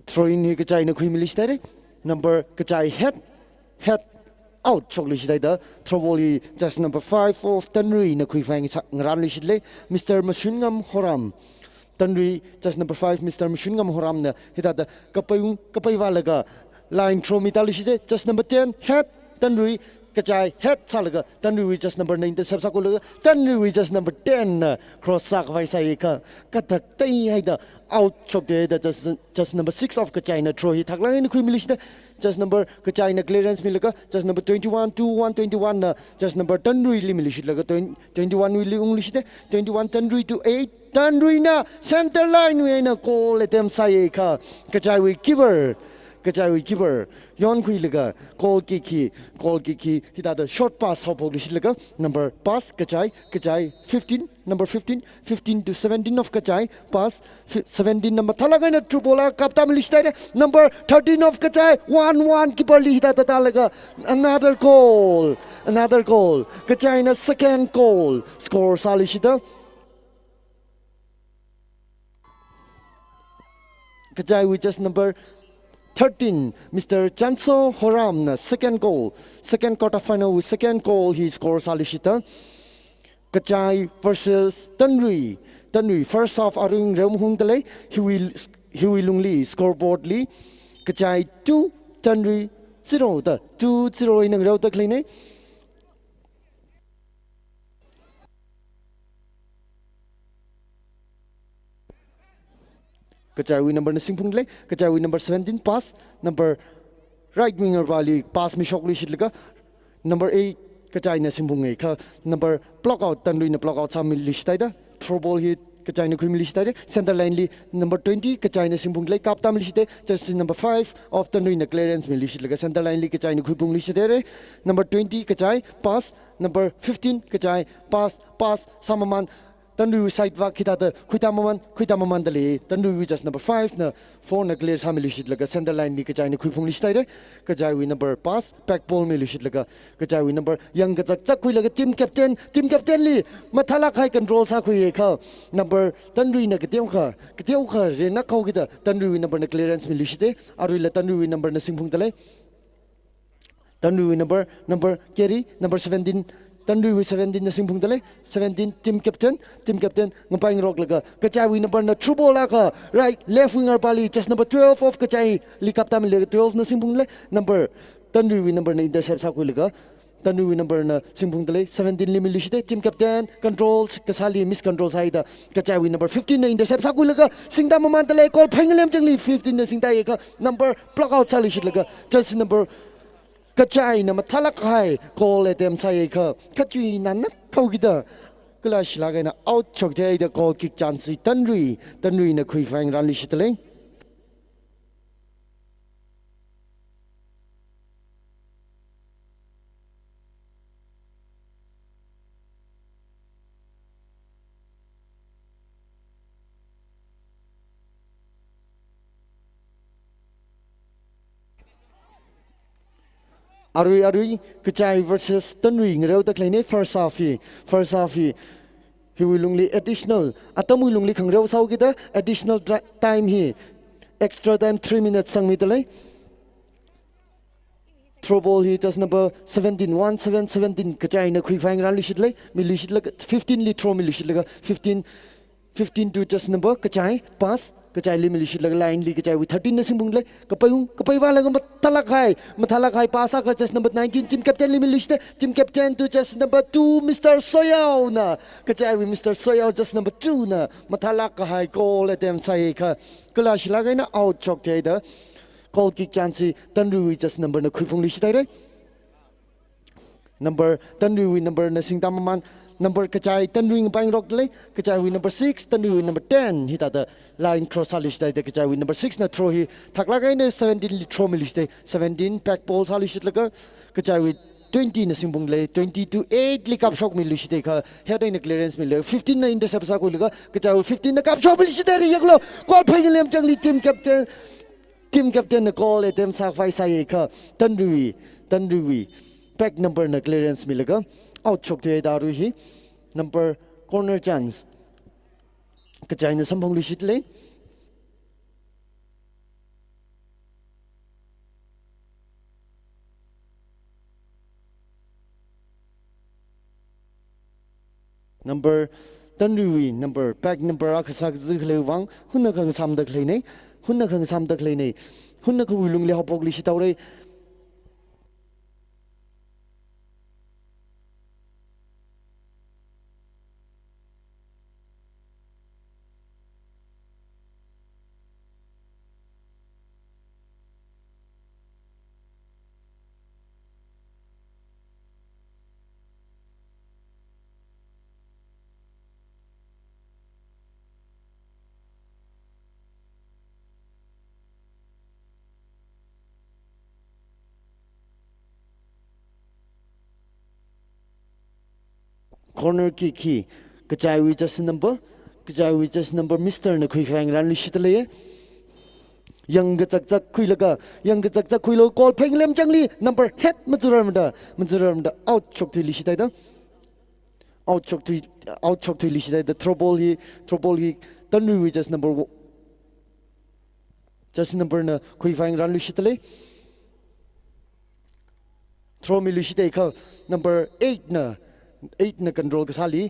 Throw in hi Kachaina khuimiluishithaira. Number Kachai head, head out shokluishithaida. Throw ball hi just number five of Tanruina khuikhavai ngarānluishitlei. Mister Mashunngam Horam. Tanrui, just number five, Mister Mashunngam Horamna hithāda kapaiung, kapaivālaga line throw mitāluishita, just number ten, head, Tanrui, Kachai, head sālaga, Tanruiwui just number nine intercept sākhuilaga, Tanruiwui just number ten na cross sākhavai sāya kha, kathak tei haida out shokda just, just number six of Kachaina throw hi thaklāk eina khuimiluishita, just number Kachaina clearance milaga, just number twenty-one, two one twenty-one na, just number Tanruili miluishitlaga, twen-, twenty-one wuili ungluishita, twenty-one Tanrui to eight, Tanruina center line wui eina goal attempt sāya kha, Kachaiwui keeper, Kachaiwui keeper yonkhuilaga goal kick hi, goal kick hi hithāda short pass haophokluishitlaga number pass Kachai, Kachai fifteen, number fifteen, fifteen to seventeen of Kachai, pass, fi-, seventeen na mathālāk eina through ball akha kaptāmiluishithaira, number thirteen of Kachai, one one keeperli hithāda tālaga another goal, another goal, Kachaina second goal score sāluishita. Kachaiwui just number thirteen, Mister Chanso Horamna second goal, second quarter final wui second goal hi score sāluishita. Kachai versus Tanrui. Tanrui first half arui ngareo mahungdalei, hiwui, hiwui lungli scoreboard li Kachai two, Tanrui zero da, two zero eina ngareoda khaleina. Kachaiwui number na singphungdalei, Kachaiwui number seventeen pass, number Right winger pali pass mishokluishitlaga number eight Kachaina singphunghai kha number block out Tanruina block out sāmiluishithaida throw ball hi Kachaina khuimiluishithaida center line li number twenty Kachaina singphungli kaptāmiluishithaida jersey number five of Tanruina clearance miluishitlaga center line li Kachaina khuiphungluishithaida number twenty Kachai pass number fifteen Kachai pass pass sāmaman Tanrui side vak hithāda khuitāmaman khuitāmamandalei Tanrui jersey number five na four na clear sāmiluishitlaga center line li Kachaina khuiphungluishithaida Kachaiwui number pass back ball miluishitlaga Kachaiwui number yangkachakchak khuilaga team captain team captain li mathālāk kahai control sākhuiya kha number Tanruina kateokha kateokha renakhaokida Tanruiwui number na clearance miluishithaida aruila Tanruiwui number na singphungdalei Tanruiwui number number carry number seventeen Tanruiwui seventeen na singphungdalei seventeen team captain team captain ngapaingaroklaga Kachaiwui number na throw ball akha right left winger pali jersey number twelve of Kachaili kaptāmilaga twelve na singphungdalei number Tanruiwui number na intercept sākhuilaga Tanruiwui number na singphungdalei seventeen li miluishithaida team captain control kasāli miscontrol sāhaida Kachaiwui number fifteen na intercept sākhuilaga singtāmamandalei goal phei ngalem changli fifteen na singtāya kha number block out sāluishitlaga jersey number Kachaina mathālāk kahai goal attempt sāya kha khachuina nakhaokida kala shilāk eina out shoktheida goal kick chance hi Tanrui Tanruina khuikhavai ngarānluishitdalei. Arui arui Kachai versus Tanrui ngareoda khaleina first half hi first half hi hiwui lungli additional atamwui lungli khangareo sāhaokida additional dra- time hi extra time three minutes sangmidalei. Throw ball hi jersey number seventeen one seven seventeen Kachaina khuikhavai ngarānluishitdalei miluishitlaga fifteen li throw miluishitlaga fifteen fifteen to jersey number Kachai pass Kachaili miluishitlaga line li Kachaiwui thirteen na singphungdalei kapaiung kapai vālaga mathālāk kahai mathālāk kahai pass akha jersey number nineteen team captain li miluishithaida team captain to jersey number two Mister Soyao na Kachaiwui Mister Soyao jersey number two na mathālāk kahai goal attempt sāya kha kala shilāk eina out shoktheida goal kick chance hi Tanruiwui jersey number na khuiphungluishithaida number Tanruiwui number na singtāmaman number Kachai Tanrui ngapaingarokdalei Kachaiwui number six Tanruiwui number ten hithāda line cross sāluishithaida Kachaiwui number six na throw hi thaklāk eina seventeen li throw miluishithaida seventeen back ball sāluishitlaga Kachaiwui twenty na singphungdalei twenty to eight li kapshokmiluishithaida kha head eina clearance milaga fifteen na intercept sākhuilaga Kachaiwui fifteen na kapshokmiluishithaida yaklo goal phei ngalem changli team captain team captain na goal attempt sākhavai sāya kha Tanrui Tanruiwui back number na clearance milaga out shoktheida arui hi number corner chance Kachaina samphangluishitdalei. Number Tanruiwui number back number akha sākazi khaleiwui vang hunna khangasamda khaleina hunna khangasamda khaleina hunna khawui lungli haophokluishithaorei. Corner kick hi Kachaiwui jersey number Kachaiwui jersey number Mister na khuikhavai ngarānluishitdalei. Yangkachakchak khuilaga yangkachakchak khuilaga goal phei ngalem changli number head machurarmada machurarmada out shokthuiluishithaida out shokthui out shokthuiluishithaida throw ball hi throw ball hi Tanruiwui jersey number wo- jersey number na khuikhavai ngarānluishitdalei. Throw miluishithaikha number eight na eight na control kasāli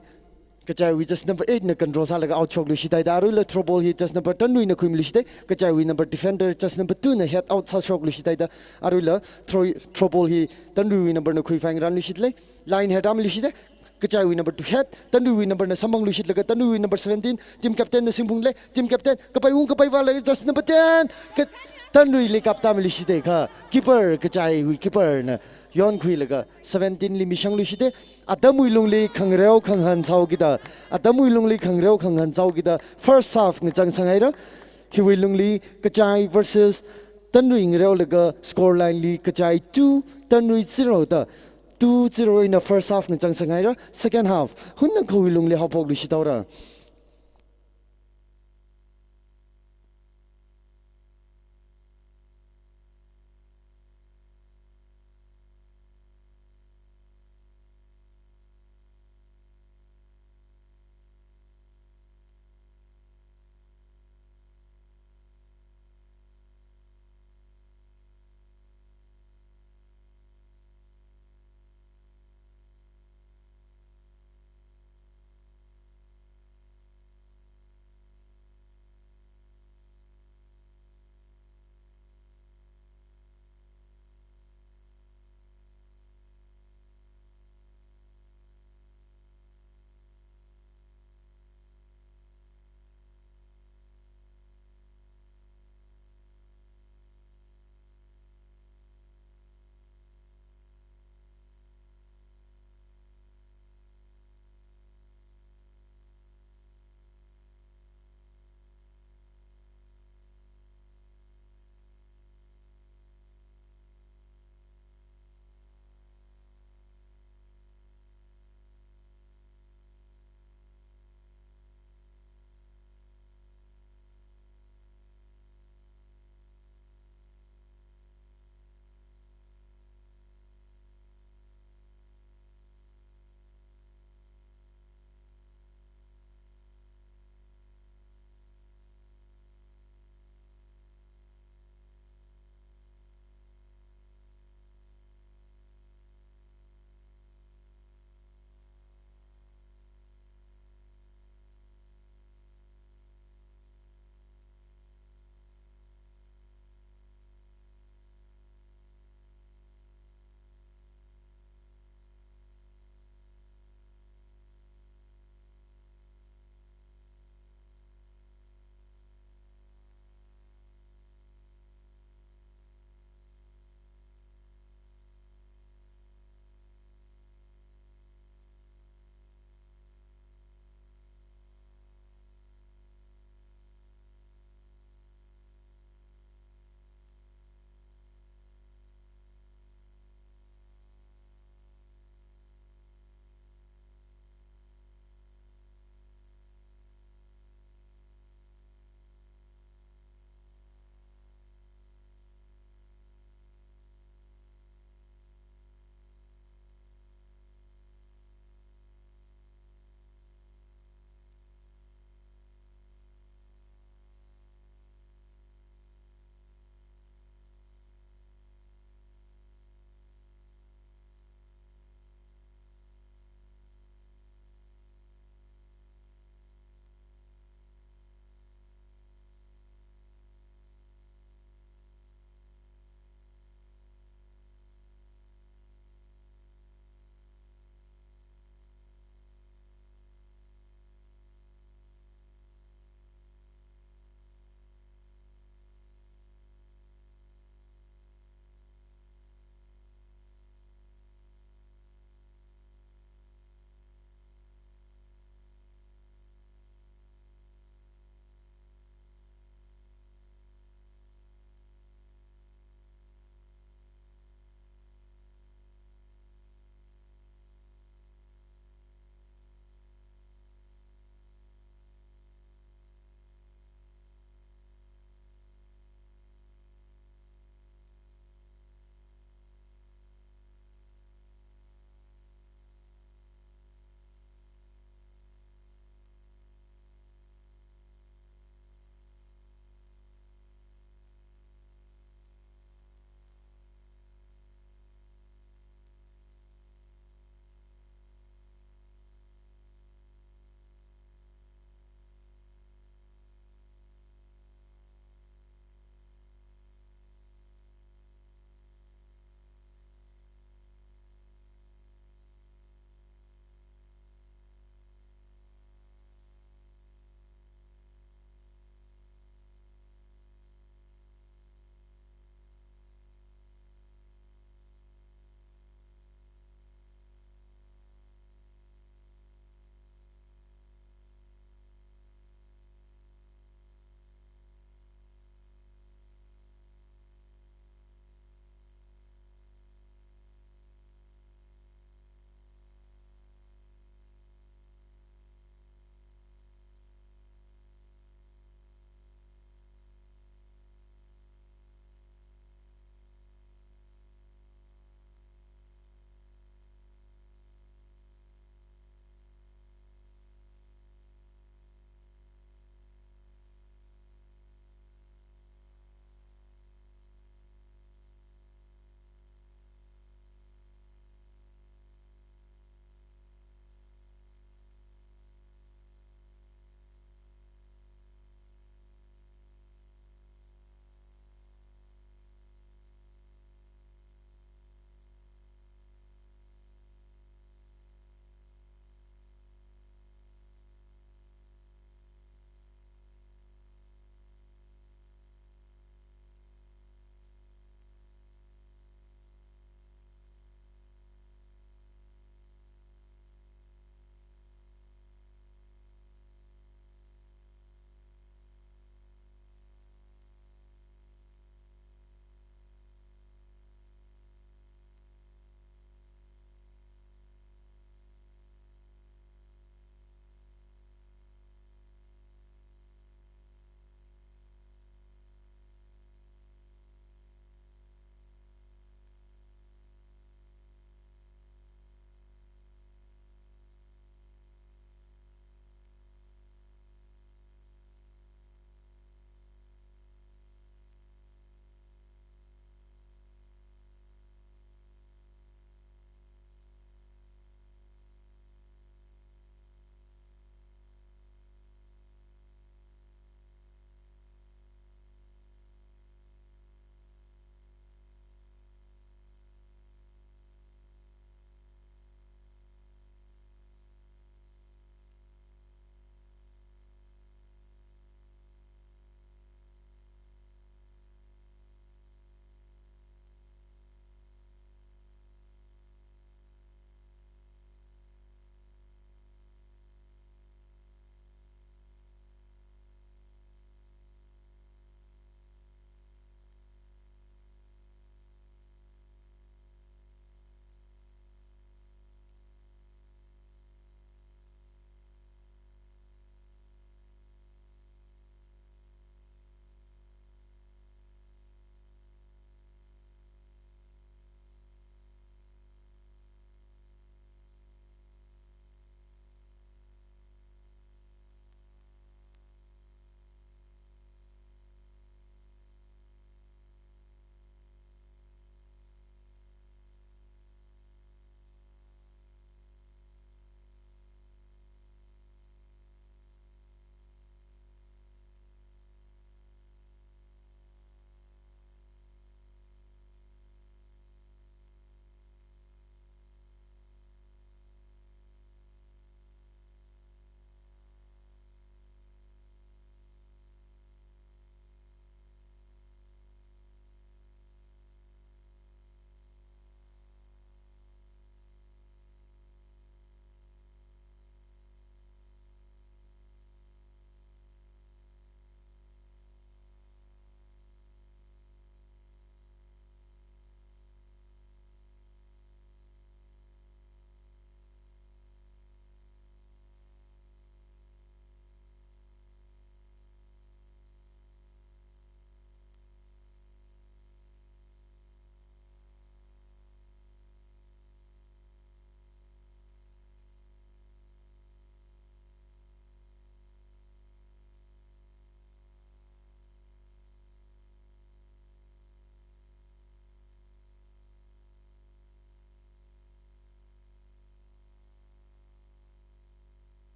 Kachaiwui jersey number eight na control sālaga out shokluishithaida aruila throw ball hi jersey number Tanruina khuimiluishithai Kachaiwui number defender jersey number two na head out sāshokluishithaida aruila throw throw ball hi Tanruiwui number na khuikhavai ngarānluishitdalei. Line head miluishithai Kachaiwui number two hat, Tanruiwui number na samphangluishitlaga Tanruiwui number seventeen, team captain na singphungli, team captain, kapai ung kapai vāla, just number ten, ka, Tanruili kaptamluishit kha, keeper, Kachaiwui keeper na yonkhuilaga seventeen li mishangluishit, atamwui lungli khangareo khangahān sāhaokida, atamwui lungli khangareo khangahān sāhaokida, first half ngachang sāngaira, hiwui lungli Kachai versus Tanrui ngareolaga score line li Kachai two, Tanrui zero da, two zero eina first half ngachang sāngaira, second half, hunna khawui lungli haophokluishit haora.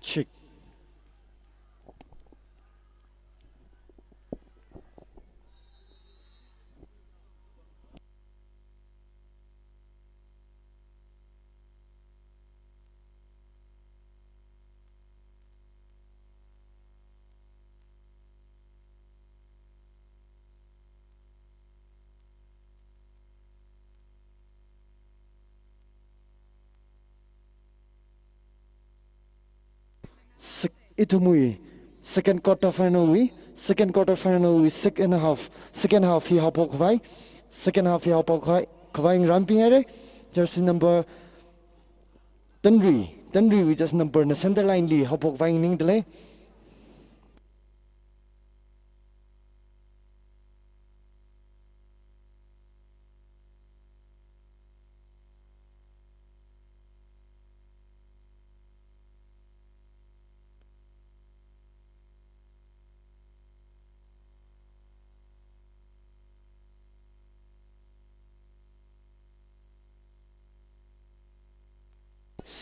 Check. Sek-, ithumwui second quarter final wui, second quarter final wui second half, second half hi haophok khavai, second half hi haophok khavai, khavai ngarānping haira. Jersey number Tanrui, Tanruiwui jersey number na center line li haophok khavai nganingdalei.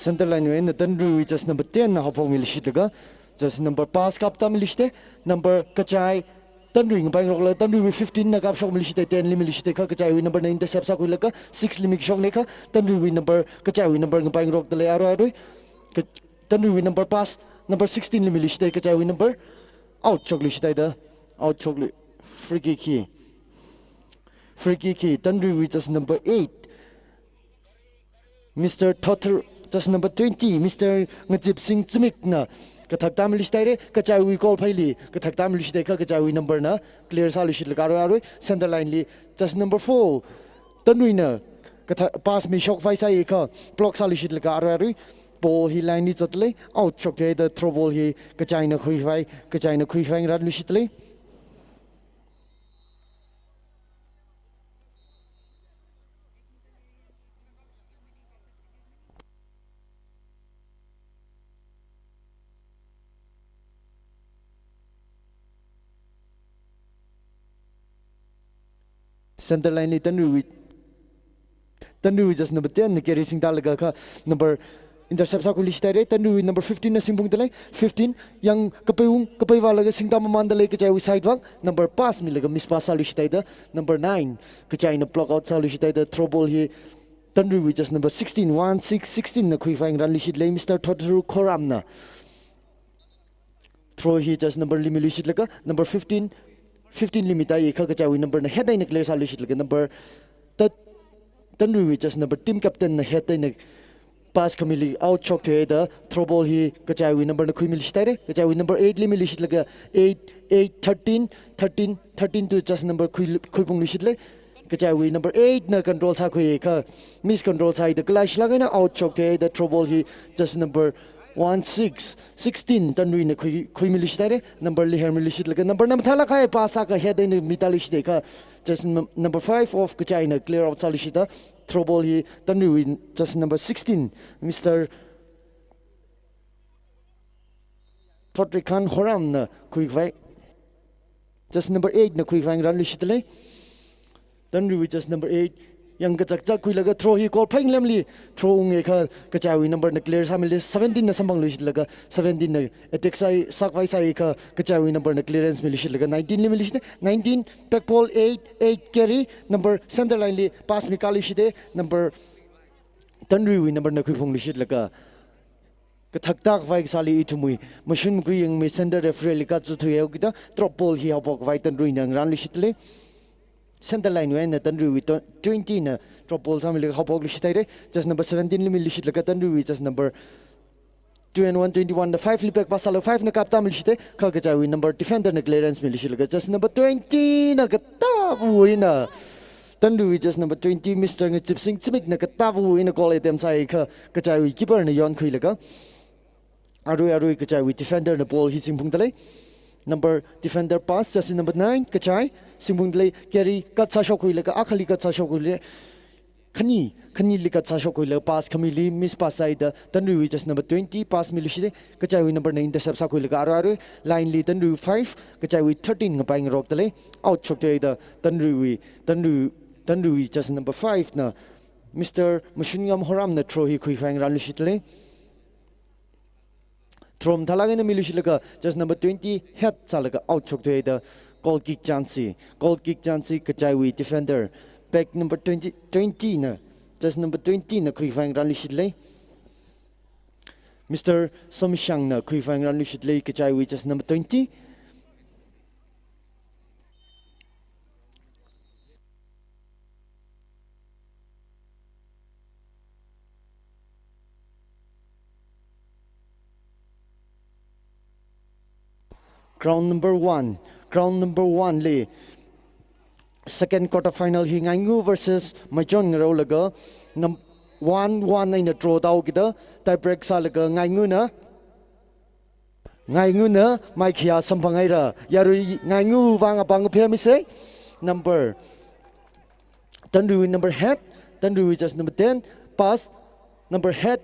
Center line wui eina Tanruiwui jersey number ten na haophokmiluishitlaga, jersey number pass kaptāmiluishite, number kachai Tanrui ngapaingarokla, Tanruiwui fifteen na kapshokmiluishite, ten li miluishite kha, kachaiwui number na intercept sākhuilaga, six li mikashokne kha, Tanruiwui number, kachaiwui number ngapaingarokdalei arui arui. Ka-, Tanruiwui number pass, number sixteen li miluishite, kachaiwui number out shokluishite da, out shoklu, free kick hi. Free kick hi, Tanruiwui jersey number eight. Mister Thothar, jersey number twenty, Mister Ngachipsing Zimik na kathak tāmiluishite re, kachaiwui goal phaili kathak tāmiluishite kha, kachaiwui number na clear sāluishitlaga arui arui, center line li jersey number four, Tanruina katha-, pass mishok khavai sāi kha, block sāluishitlaga arui arui, ball hi line li zatlei, out shoktheida throw ball hi kachaina khuikhavai, kachaina khuikhavai ngarānluishitlei. Center line li Tanruiwui, Tanruiwui jersey number ten na carry singtālaga kha, number intercept sākhuiluishite re, Tanruiwui number fifteen na singphungdalei, fifteen, yang kapeiwung, kapei vālaga singtā mamandalei, kachaiwui side vang, number pass milaga miss pass sāluishitida, number nine, kachaina block out sāluishitida, throw ball hi Tanruiwui jersey number sixteen, one six sixteen na khuikhavai ngarānluishitlei, Mister Thotharu Khoram na. Throw hi jersey number li miluishitlaga, number fifteen, fifteen li mitāi kha, kachaiwui number na head eina clear sāluishitlaga, number tat-, Tanruiwui jersey number team captain na head eina pass khamili out shoktheida, throw ball hi kachaiwui number na khuimiluishithaire, kachaiwui number eight li miluishitlaga, eight, eight, thirteen, thirteen, thirteen to jersey number khui, khuiphungluishitlei. Kachaiwui number eight na control sākhui kha, miscontrol sāhaida kalaishilāk eina out shoktheida, throw ball hi jersey number one six, sixteen, Tanruina khui, khuimiluishithaire, number li hermiluishitlaga, number na mathālāk kahai pass sākha head eina mitāluishite kha, jersey num-, number five of kachaina clear out sāluishita, throw ball hi Tanruiwui jersey number sixteen, Mister Thotrikhan Khoram na khuikhavai. Jersey number eight na khuikhavai ngarānluishitlei. Tanruiwui jersey number eight. Yang kachakchak khuilaga throw hi goal phai ngalemli throw unge kha, kachaiwui number na clear sāmilei, seventeen na samphangluishitlaga, seventeen na attack sāi, sākhavai sāi kha, kachaiwui number na clearance miluishitlaga, nineteen li miluishit, nineteen, back ball eight, eight carry, number center line li pass mikāluishite, number Tanruiwui number na khuiphungluishitlaga, kathaktak vai kasāli ithumwui mashun makui yangmi center referee li kachu thuihaokida, drop ball hi haophok khavai Tanruina ngarānluishitlei. Center line wui eina Tanruiwui tw-, twenty na drop ball sāmili haophokluishithaire. Jersey number seventeen li miluishitlaga Tanruiwui jersey number two and one, twenty-one da five li back pass sālaga five na kaptāmiluishite, kha kachaiwui number defender na clearance miluishitlaga jersey number twenty na katāwui eina Tanruiwui jersey number twenty, Mister Ngachipsing Zimik na katāwui eina goal attempt sāi kha, kachaiwui keeper na yonkhuilaga, arui arui kachaiwui defender na ball hi singphungdalei. Number defender pass, jersey number nine, kachai, singphungdalei, carry cut sāshokkhuilaga, akhali cut sāshokkhuilei. Khani, khanili cut sāshokkhuilaga pass khamili miss pass sāhaida, Tanruiwui jersey number twenty pass miluishite, kachaiwui number na intercept sākhuilaga arui arui, line li Tanruiwui five, kachaiwui thirteen ngapaingarokdalei, out shoktheida, Tanruiwui, Tanrui, Tanruiwui jersey number five na Mister Mashunngam Khoram na throw hi khuikhavai ngarānluishitlei. Throw mathālāk eina miluishitlaga, just number twenty head sālaga out shokthuihaida goal kick chance hi, goal kick chance hi kachaiwui defender, back number twenty, twenty na, just number twenty na khuikhavai ngarānluishitlei. Mister Somshang na khuikhavai ngarānluishitlei, kachaiwui just number twenty. Ground number one. Ground number one li second quarter final hi Ngaingu versus Maichon ngaroklaga num-, one one eina draw tāhaokida tie break sālaga Ngainguna, Ngainguna maikhayā samphanghaira. Yarui Ngaingu vang apāng phayāmisei. Number Tanruiwui number head, Tanruiwui just number ten, pass, number head,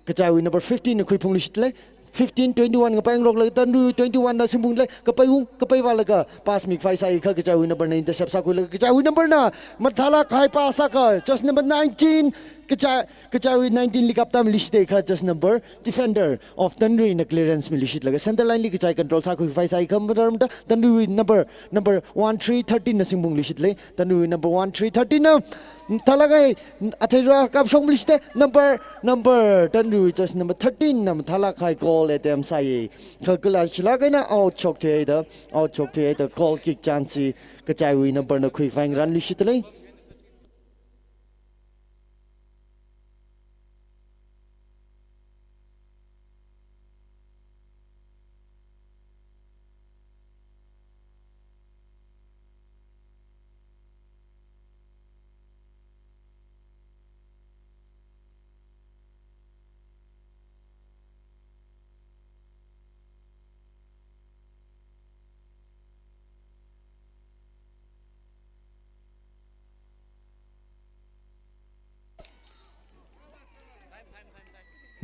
kachaiwui number fifteen na khuiphungluishitlei. Fifteen, twenty-one ngapaingaroklaga Tanrui twenty-one na singphungdalei, kapai ung, kapai vālaga pass mikhavai sāikha kachaiwui number na intercept sākhuilaga kachaiwui number na mathālāk kahai pass sākha just number nineteen, kachai, kachaiwui nineteen li kaptāmiluishit akha just number defender of Tanrui na clearance miluishitlaga center line li kachai control sākhuikhavai sāikha maramda Tanruiwui number, number one three thirteen na singphungluishitlei. Tanruiwui number one three thirteen na mathālāk kahai, athei rākapshokmiluishite, number, number, Tanruiwui just number thirteen na mathālāk kahai goal attempt sāi. Kha kalashilāk eina out shokthuihaida, out shokthuihaida goal kick chance hi kachaiwui number na khuikhavai ngarānluishitlei.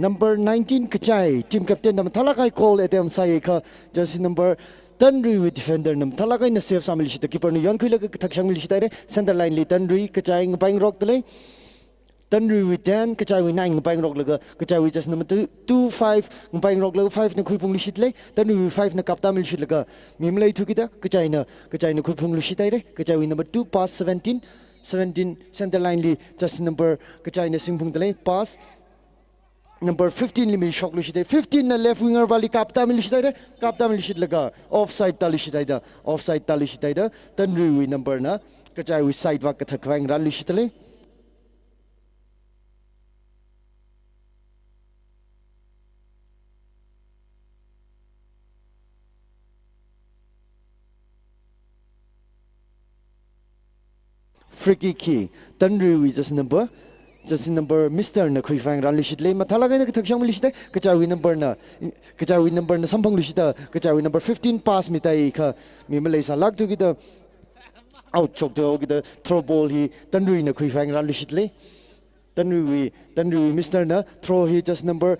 Number nineteen kachai, team captain na mathālāk kahai goal attempt sāikha, jersey number Tanruiwui defender na mathālāk eina save sāmiluishita, keeper na yonkhuilaga kathak shangmiluishita haira, center line li Tanrui kachai ngapaingarokdalei. Tanruiwui ten, kachaiwui nine ngapaingaroklaga, kachaiwui just number two, two five ngapaingaroklaga five na khuiphungluishitlei, Tanruiwui five na kaptāmiluishitlaga, mi maleithukida, kachaina, kachaina khuiphungluishita haira, kachaiwui number two, pass seventeen, seventeen, center line li just number kachaina singphungdalei, pass number fifteen li mishokluishita, fifteen na left winger vali kaptāmiluishita haira, kaptāmiluishitlaga, offside tāluishita haida, offside tāluishita haida, Tanruiwui number na, kachaiwui side vak kathak khavai ngarānluishitalei. Free kick hi, Tanruiwui just number, just number Mister na khuikhavai ngarānluishitlei, mathālāk eina kathak shangmiluishita, kachaiwui number na, kachaiwui number na samphangluishita, kachaiwui number fifteen pass mitāikha, mi maleisālākthukida, out shokthuihaokida, throw ball hi, Tanruina khuikhavai ngarānluishitlei. Tanruiwui, Tanruiwui Mister na throw hi just number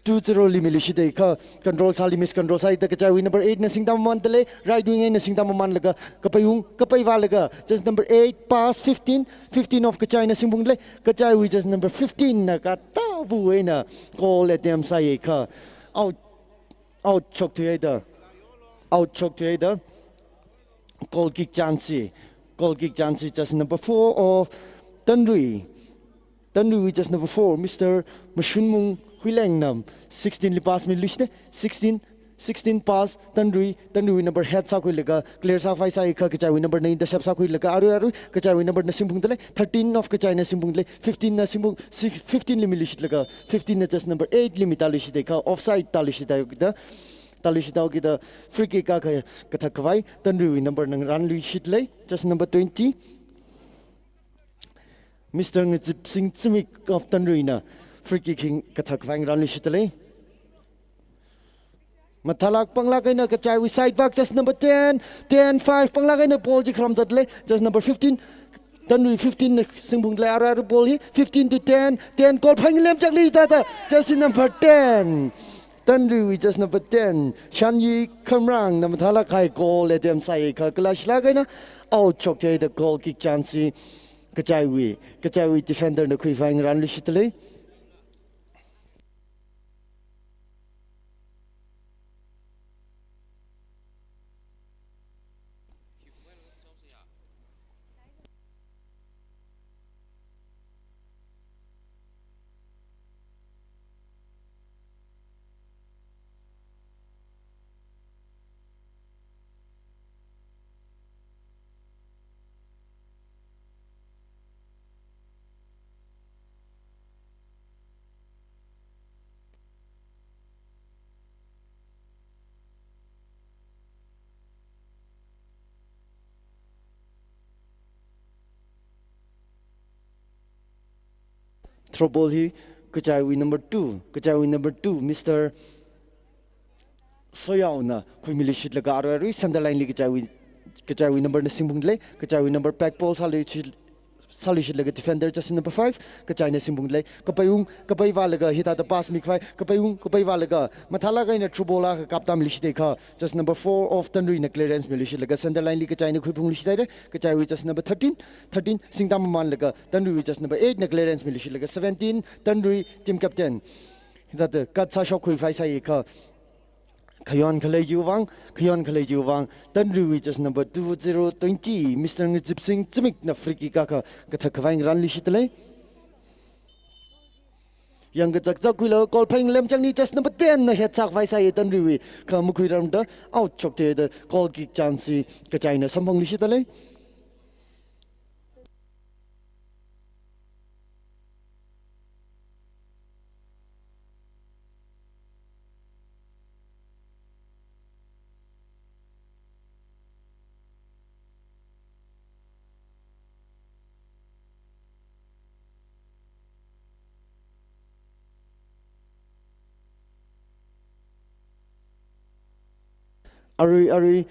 two zero li miluishita kha control sāli miscontrol sāhaida kachaiwui number eight na singtā mamandalei, right wing eina singtā mamanlaga, kapai ung, kapai vālaga, just number eight, pass fifteen, fifteen of kachaina singphungdalei, kachaiwui just number fifteen na katāva eina goal attempt sāi kha out, out shokthuihaida, out shokthuihaida. Goal kick chance hi, goal kick chance hi just number four of Tanrui. Tanruiwui just number four, Mister Mashunmung Huileng na sixteen li pass miluishita, sixteen, sixteen pass Tanrui, Tanruiwui number head sākhuilaga, clear sākhavai sāikha kachaiwui number na intercept sākhuilaga, arui arui, kachaiwui number na singphungdalei, thirteen of kachaina singphungdalei, fifteen na singphung, six, fifteen li miluishitlaga, fifteen na just number eight li mitāluishita kha, offside tāluishita kida, tāluishita kida, free kick akha kathak khavai, Tanruiwui number na ngarānluishitlei, just number twenty. Mister Ngazipsing Zimik of Tanrui na free kick hi kathak khavai ngarānluishitalei. Mathālāk panglāk eina kachaiwui side vak just number ten, ten five panglāk eina ball chi kharam zatlei, just number fifteen, Tanrui fifteen na singphungdalei, arui arui ball hi, fifteen to ten, ten goal phaning lemchakli tata, jersey number ten. Tanruiwui just number ten, Shanyi Khamrang na mathālāk kahai goal attempt sāi kha kalashilāk eina out shokthuihaida goal kick chance hi kachaiwui, kachaiwui defender na khuikhavai ngarānluishitalei. Throw ball hi kachaiwui number two, kachaiwui number two, Mister Soyaona khuimiluishitlaga arui arui center line li kachaiwui, kachaiwui number na singphungdalei, kachaiwui number back ball sāluishit, sāluishitlaga defender jersey number five, kachaina singphungdalei, kapaiung, kapai vālaga hithāda pass mikhavai, kapaiung, kapai vālaga mathālāk eina through ball akha kaptāmiluishithaikha, jersey number four of Tanruina clearance miluishitlaga center line li kachaina khuiphungluishithaira, kachaiwui jersey number thirteen, thirteen singtā mamanlaga Tanruiwui jersey number eight na clearance miluishitlaga seventeen, Tanrui team captain. Hithāda cut sāshok khuiphai sāikha, khayon khalei chiwui vang, khayon khalei chiwui vang, Tanruiwui jersey number two zero twenty, Mister Ngazipsing Zimikna free kick akha kathak khavai ngaranluishitdalei. Yangkachak chakkhuilaga goal phei ngalemchangli jersey number ten na head sākhavai sāi Tanruiwui, kha makhuirarmada out shoktheida goal kick chance hi kachaina samphangluishitdalei. Arui, arui,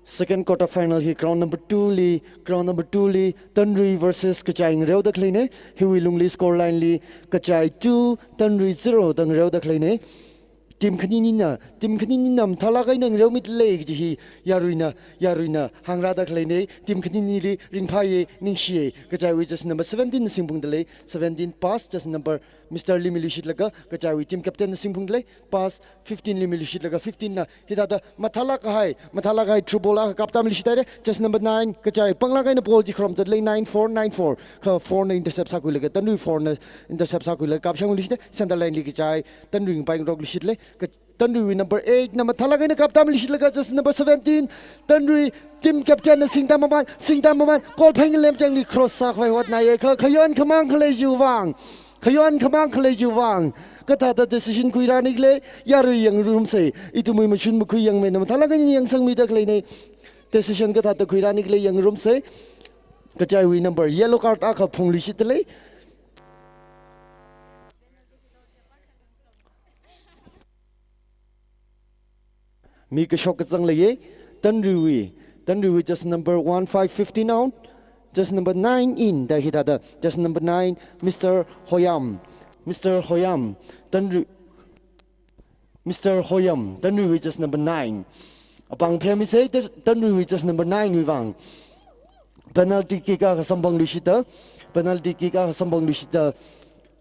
second quarter final hi ground number two li, ground number two li, Tanrui versus Kachai ngareoda khaleina, hiwui lungli score line li, Kachai two, Tanrui zero da ngareoda khaleina. Team khaninina, team khaninina mathālāk eina ngareomidalei kaji hi, yaruina, yaruina hāngrāda khaleina, team khaninili ringphāya, ningshiya, Kachaiwui jersey number seventeen na singphungdalei, seventeen pass, jersey number Mister li miluishitlaga, Kachaiwui team captain na singphungdalei, pass fifteen li miluishitlaga, fifteen na hithāda mathālāk kahai, mathālāk kahai through ball akha kaptāmiluishithaira, jersey number nine, Kachai panglāk eina ball chi kharom zatdalei, nine four, nine four. Kha four na intercept sākhuilaga, Tanrui four na intercept sākhuilaga kapshangluishithaira, center line li Kachai, Tanrui ngapaingarokluishitdalei, ka-, Tanruiwui number eight na mathālāk eina kaptāmiluishitlaga, jersey number seventeen, Tanrui team captain na singtā maman, singtā maman, goal phei ngalemchangli cross sākhavai hotnāya, kha khayon khamāng khalei chiwui vang, khayon khamāng khalei chiwui vang kathāda decision khuirānikhala, yarui yangrumsa, ithumwui mashun makhui yangmeina mathālāk eina yangsangmida khaleina, decision kathāda khuirānikhala yangrumsa. Kachaiwui number yellow card akha phungluishitdalei. Mi kashok kachāng leiya, Tanruiwui, Tanruiwui jersey number one five fifteen out, jersey number nine in, da hithāda, jersey number nine, Mister Hoyam, Mister Hoyam, Tanrui, Mister Hoyam, Tanruiwui jersey number nine. Apāng phemisa, Tan-, Tanruiwui jersey number nine wui vang. Penalty kick akha samphangluishita, penalty kick akha samphangluishita,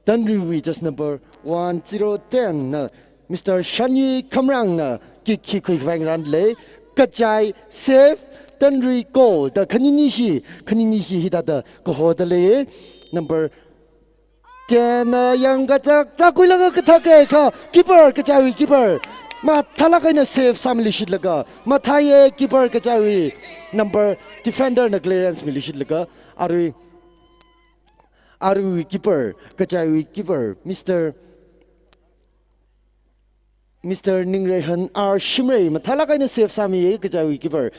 Tanruiwui jersey number one zero ten na Mister Shanyi Khamrang na kick hi khuikhavai ngarandalei, Kachai save, Tanrui goal, da khaninishi, khaninishi hithāda kahodalei, number ten na yangkachak chakkhuilaga kathaka kha, keeper, Kachaiwui keeper mathālāk eina save sāmiluishitlaga, mathāya keeper Kachaiwui, number defender na clearance miluishitlaga, arui, aruiwui keeper, Kachaiwui keeper, Mister Mister Ningreihan R Shimray mathālāk eina save sāmiya Kachaiwui keeper.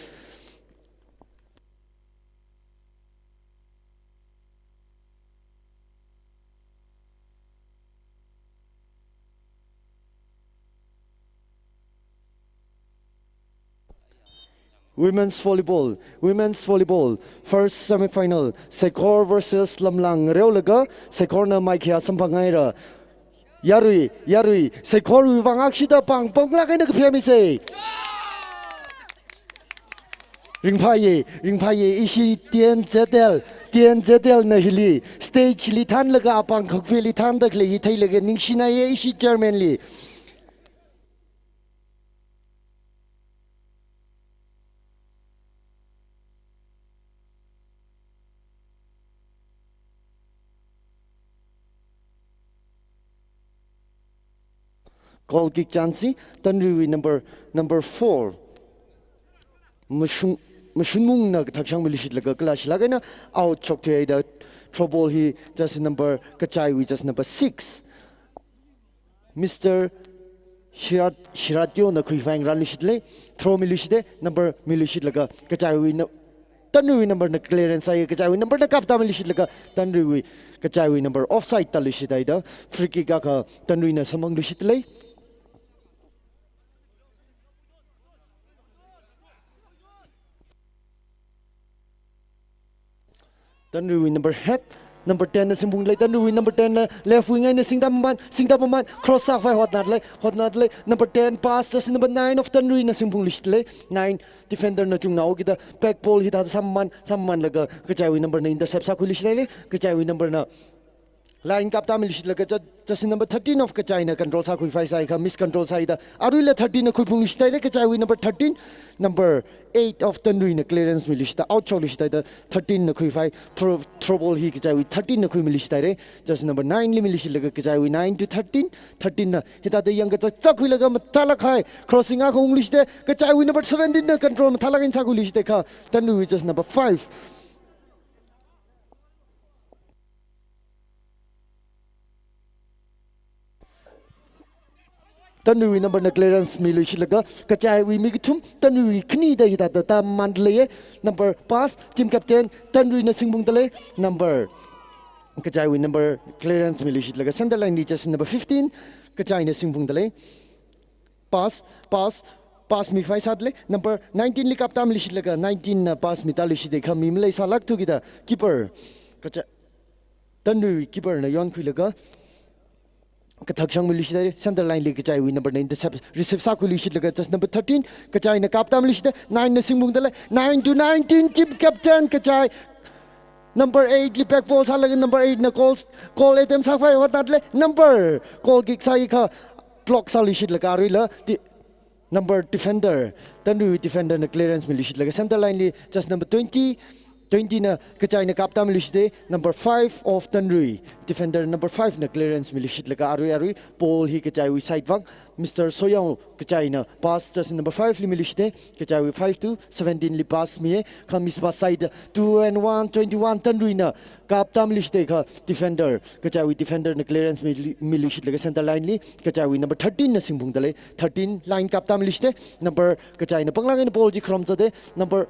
Women's volleyball, women's volleyball, first semi-final, Saikor versus Lamlang ngareolaga, Saikorna maikhayā samphanghaira. Yarui, yarui, Saikorwui vang akshida pāng, pānglāk eina kaphemisei. Ringphāya, ringphāya, ishi T N Z L, T N Z L na hili, stage li thānlaga apāng khokphili thānda khalei hi theilaga ningshinaya ishi chairman li. Goal kick chance hi Tanruiwui number, number four. Mashun, Mashunmungna kathakshang miluishitlaga kala shilāk eina out shokthuida throw ball hi jersey number Kachaiwui jersey number six. Mister Shirat, Shiratyona khuikhavai ngarandalei, throw miluishita, number miluishitlaga, Kachaiwui na, Tanruiwui number na clearance sāi, kachaiwui number na kapta miluishitlaga Tanruiwui, kachaiwui number offside tāluishit haida free kick akha Tanruina samphangluishit lei. Tanruiwui number head, number ten na singphung lei, Tanruiwui number ten na left wing eina singda maman, singda maman, cross sākhavai hotnat lei, hotnat lei, number ten pass, just number nine of Tanruina singphungluishit lei, nine defender na chungna haokida back ball hithāda sāmaman, sāmamanlaga kachaiwui number na intercept sākhuiluishit lei, kachaiwui number na line kapta miluishitlaga just, just number thirteen of kachaina control sākhuivai sāi kha, miscontrol sāida aruila thirteen na khuiphungluishit haira, kachaiwui number thirteen, number eight of Tanruina clearance miluishita, out shokluishit haida thirteen na khuivai, throw, throw ball hi kachaiwui thirteen na khuimiluishit haira, just number nine li miluishitlaga kachaiwui nine to thirteen, thirteen na hithāda yangkachak chak khuilaga mathālāk kahai crossing akha ungluishita, kachaiwui number seventeen na control mathālāk eina sākhuiluishita kha, Tanruiwui just number five. Tanruiwui number na clearance miluishitlaga kachaiwui mi kathum, Tanruiwui khani da hithāda tāmaman leiya. Number pass, team captain, Tanruina singphungda lei. Number, kachaiwui number clearance miluishitlaga center line li just number fifteen, kachaina singphungda lei. Pass, pass, pass mikhavai sāda lei. Number nineteen li kapta miluishitlaga nineteen na pass mitāluishita kha mi maleisālākthu kida keeper, kachai, Tanrui keeper na yonkhuilaga kathak shangmiluishita, center line li kachaiwui number na intercept, receive sākhuiluishitlaga just number thirteen, kachaina kapta miluishita, nine na singphungda lei, nine to nineteen, team captain kachai number eight li back ball sālaga number eight na goal, goal attempt sākhavai hotnat lei, number goal kick sāi kha block sāluishitlaga aruila ti-, number defender, Tanrui defender na clearance miluishitlaga center line li just number twenty, twenty na kachaina kapta miluishita, number five of Tanrui, defender number five na clearance miluishitlaga arui arui ball hi kachaiwui side vang, Mister Soyao kachaina pass just number five li miluishita, kachaiwui five to seventeen li pass miya, kha miss pass sāida two and one, twenty-one, Tanruina kapta miluishita kha defender, kachaiwui defender na clearance milu-, miluishitlaga center line li, kachaiwui number thirteen na singphungda lei, thirteen line kapta miluishita, number kachaina panglāk eina ball chi kharom zata, number,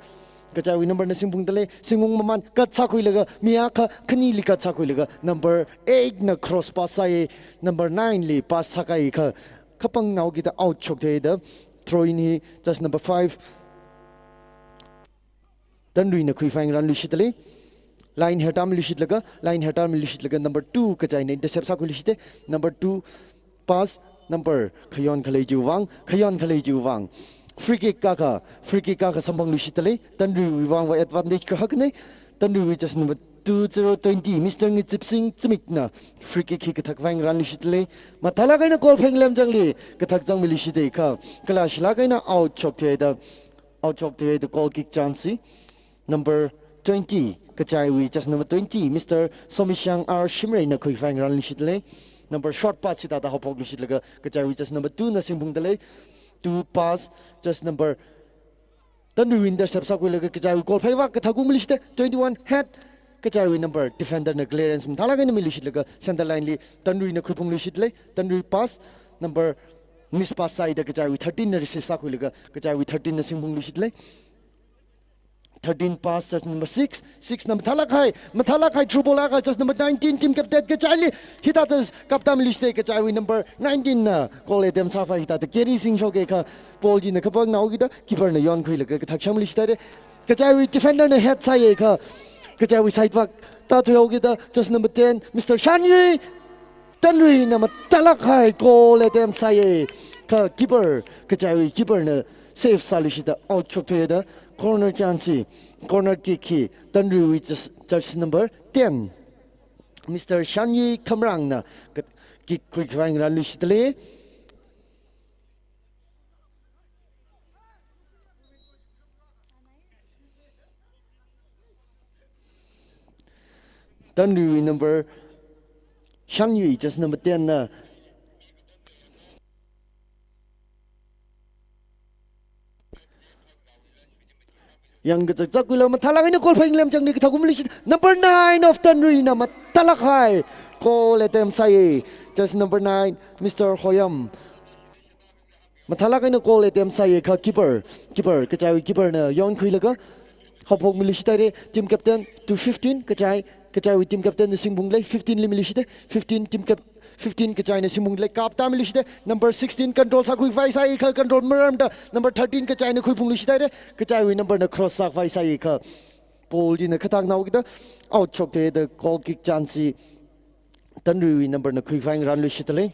kachaiwui number na singphungda lei, singung maman cut sākhuilaga, mi akha khanili cut sākhuilaga, number eight na cross pass sāi, number nine li pass sākahai kha, kapang nao kida out shokthei da, throw in hi just number five, Tanruina khuivai ngarānluishita lei. Line herta miluishitlaga, line herta miluishitlaga number two kachaina intercept sākhuiluishita. Number two pass, number khayon khalei chiwui vang, khayon khalei chiwui vang. Free kick akha, free kick akha samphangluishita lei. Tanruiwui vang va advantage kahakna. Tanruiwui just number two zero twenty, Mister Ngitsipsing Zimikna free kick hi kathakvai ngarānluishita lei. Mathālāk eina goal pheng lemchangli kathak changmiluishita kha, kala shilāk eina out shokthei da, out shokthei da goal kick chance hi number twenty, kachaiwui just number twenty, Mister Somishang R Shimreina khuivai ngarānluishita lei. Number short pass hithāda haophokluishitlaga kachaiwui just number two na singphungda lei. Two pass, just number Tanrui intercept sākhuilaga kachaiwui goal phei vak kathak ungmiluishita, twenty-one head, kachaiwui number defender na clearance mathālāk eina miluishitlaga center line li Tanruina khuiphungluishita lei, Tanrui pass, number miss pass sāida kachaiwui thirteen na receive sākhuilaga kachaiwui thirteen na singphungluishita lei. Thirteen pass just number six, six na mathālāk kahai, mathālāk kahai through ball akha just number nineteen, team captain kachaili hithāda kapta miluishita, kachaiwui number nineteen na goal attempt sākhavai hithāda carry singshoka kha, ball china kapang nao kida keeper na yonkhuilaga kathak shangmiluishita lei. Kachaiwui defender na head sāi kha, kachaiwui side vak tāthuihao kida just number ten, Mister Shan Yui, Tanruina mathālāk kahai goal attempt sāi kha, keeper, kachaiwui keeper na save sāluishita out shokthuida corner chance hi, corner kick hi Tanruiwui just, just number ten, Mister Shan Yui Khamrangna ka-, kick khuikhavai ngarānluishita lei. Tanruiwui number, Shan Yui just number ten na yangkachak chak khuilaga mathālāk eina goal phei lemchangli kathak ungmiluishita, number nine of Tanruina mathālāk kahai goal attempt sāi, just number nine, Mister Hoyam. Mathālāk eina goal attempt sāi kha, keeper, keeper, kachaiwui keeper na yonkhuilaga Haophokmiluishit haira, team captain to fifteen, Kachai, Kachaiwui team captain na singphunglei, fifteen li miluishita, fifteen team cap, fifteen Kachaina singphunglei, kaptā miluishita, number sixteen control sākhuivai sāikha, control marāmda, number thirteen Kachaina khuiphungluishit haira, Kachaiwui number na cross sākhavai sāikha. Ball china khatāknao kida, out shokta da goal kick chance chi Tanruiwui number na khuikhavai ngarānluishitalei.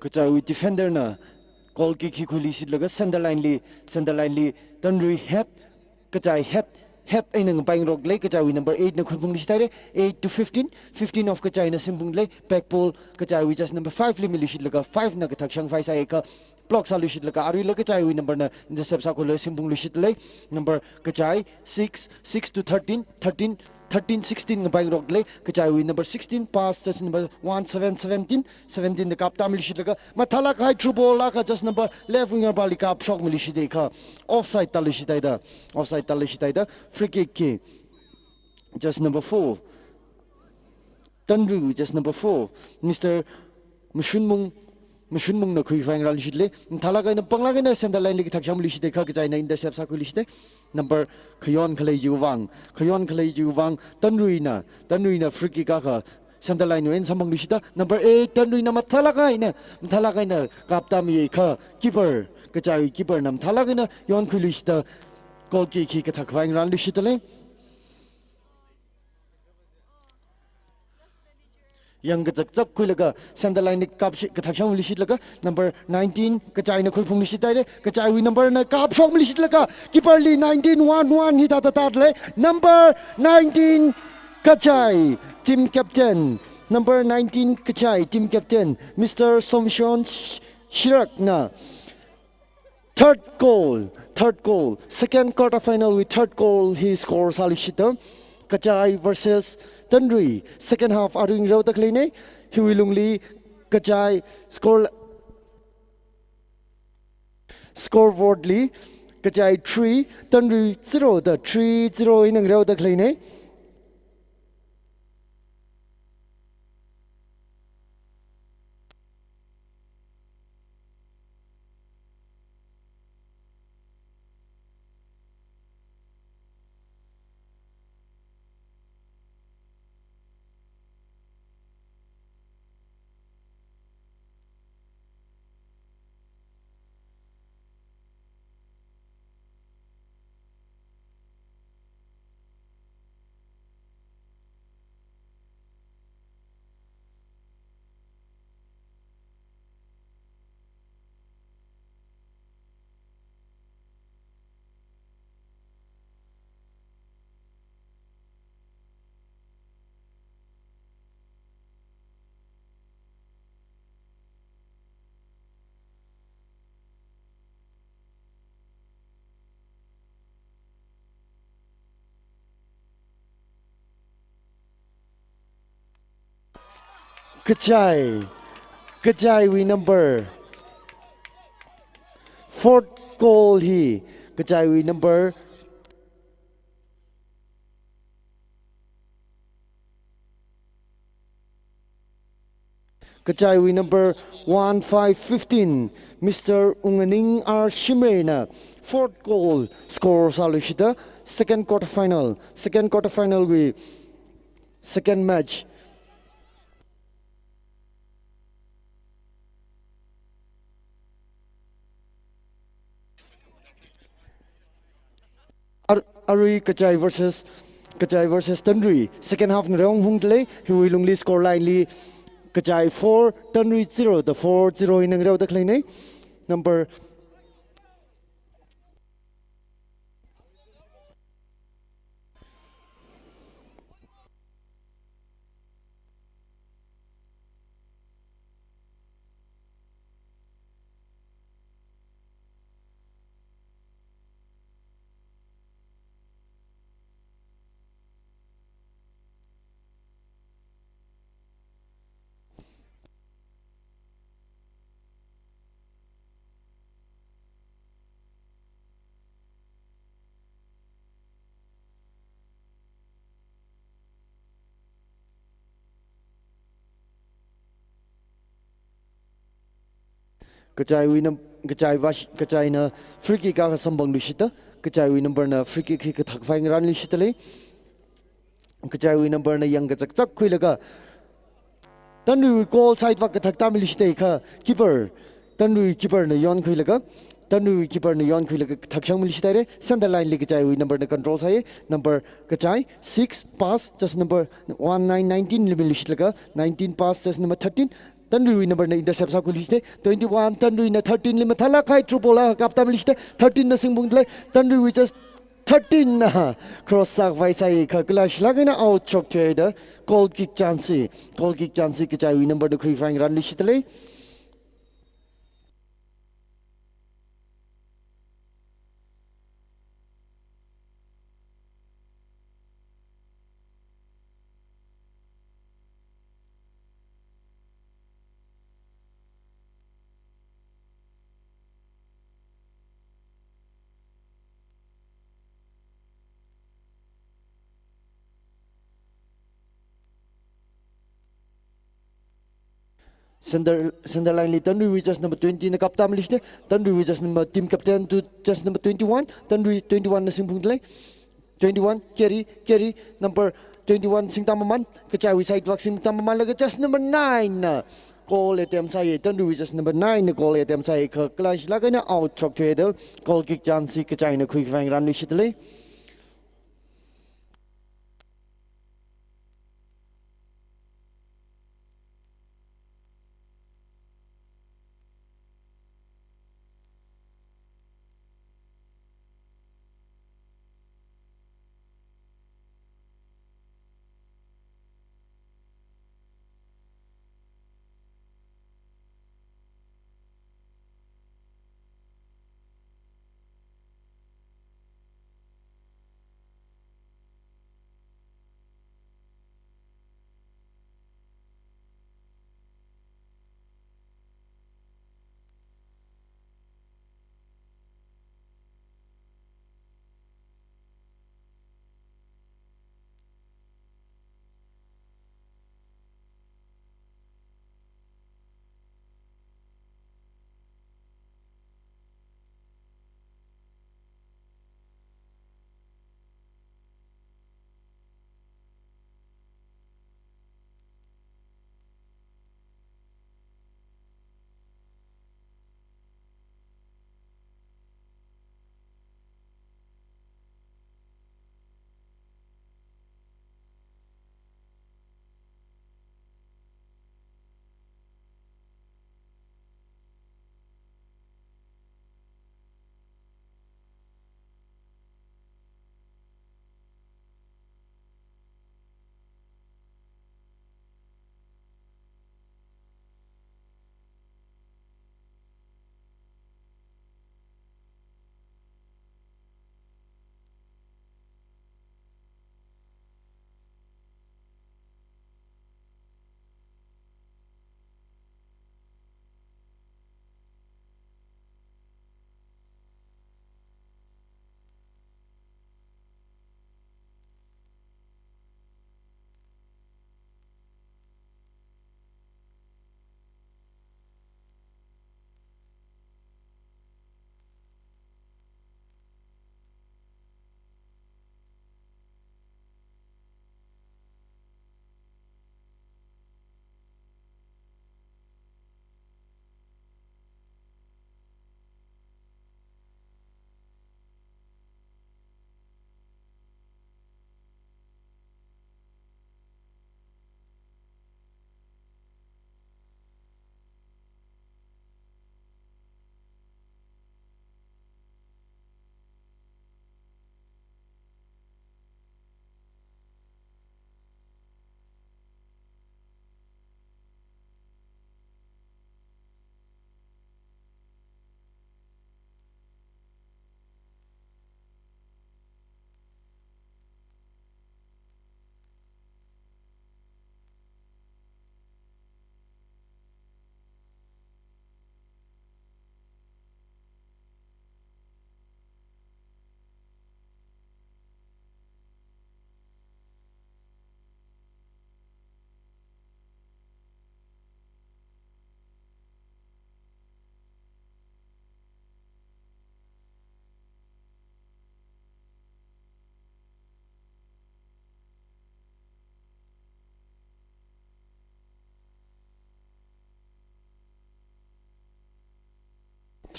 Kachaiwui defender na goal kick hi khuiluishitlaga center line li, center line li Tanrui head, Kachai head, head eina ngapaingaroklei, Kachaiwui number eight na khuiphungluishit haira, eight to fifteen, fifteen of Kachaina singphunglei, back ball Kachaiwui just number five li miluishitlaga five na kathak shangvai sāikha, block sāluishitlaga aruila Kachaiwui number na intercept sākhuilaga singphungluishitlei. Number Kachai six, six to thirteen, thirteen, thirteen sixteen ngapaingaroklei, Kachaiwui number sixteen pass just number one seven, seventeen, seventeen da kaptā miluishitlaga mathālāk kahai through ball akha just number left winger pali kapshokmiluishit haikha, offside tāluishit haida, offside tāluishit haida, free kick hi just number four, Tanrui just number four, Mister Mashunmung, Mashunmung na khuikhavai ngarānluishitlei. Mathālāk eina, panglāk eina center line li kathak shangmiluishit haikha, Kachaina intercept sākhuiluishit. Number khayon khalei chiwui vang, khayon khalei chiwui vang Tanruina, Tanruina free kick akha center line wui eina samphangluishita. Number eight Tanruina mathālāk eina, mathālāk eina kaptā mihaikha, keeper, Kachaiwui keeper na mathālāk eina yonkhuiluishita, goal kick hi kathak khavai ngarānluishitalei. Yangkachakchak khuilaga center line li kapshi, kathak shangmiluishitlaga number nineteen Kachaina khuiphungluishit haira, Kachaiwui number na kapshokmiluishitlaga keeper li nineteen one one hithāda tālei, number nineteen Kachai team captain, number nineteen Kachai team captain, Mister Somshon Sh-, Shirak na third goal, third goal, second quarter final wui third goal hi score sāluishita. Kachai versus Tanrui, second half arui ngareoda khaleinei, hiwui lungli Kachai score, scoreboard li Kachai three, Tanrui zero da three zero eina ngareoda khaleinei. Kachai. Kachaiwui number. Fourth goal hi. Kachaiwui number. Kachaiwui number one five fifteen, Mister Unganing R Shimrayna fourth goal score sāluishita, second quarter final, second quarter final wui second match. Ar-, Arui Kachai versus, Kachai versus Tanrui. Second half ngareong hungdalei, hiwui lungli score line li Kachai four, Tanrui zero, the four zero ina ngareoda khaleina. Number Kachaiwui num-, Kachai vash-, Kachaina free kick akha samphangluishita, Kachaiwui number na free kick hi kathak khavai ngarānluishita lei. Kachaiwui number na yangkachakchak khuilaga Tanruiwui goal side vak kathak tāmiluishita kha keeper, Tanruiwui keeper na yonkhuilaga, Tanruiwui keeper na yonkhuilaga kathak shangmiluishita lei. Center line li Kachaiwui number na control sāya. Number Kachai six pass just number one nine nineteen li miluishitlaga, nineteen pass just number thirteen, Tanruiwui number na intercept sākhuiluishita. Twenty-one Tanruina thirteen li mathālāk kahai through ball akha kaptāmiluishita. Thirteen na singphungdalei. Tanruiwui just thirteen na cross sākhavai sāya kha kalashilāk eina out shokthuida goal kick chance hi, goal kick chance hi Kachaiwui number na khuikhavai ngarānluishita lei. Center, center line li Tanruiwui just number twenty na kaptāmiluishita. Tanruiwui just number, team captain to just number twenty-one. Tanrui twenty-one na singphungdalei. Twenty-one, carry, carry, number twenty-one singtā maman, Kachaiwui side vak singtā mamanlaga just number nine na goal attempt sāya, Tanruiwui just number nine na goal attempt sāya kha kalashilāk eina out shokthuida goal kick chance hi Kachaina khuikhavai ngarānluishita lei.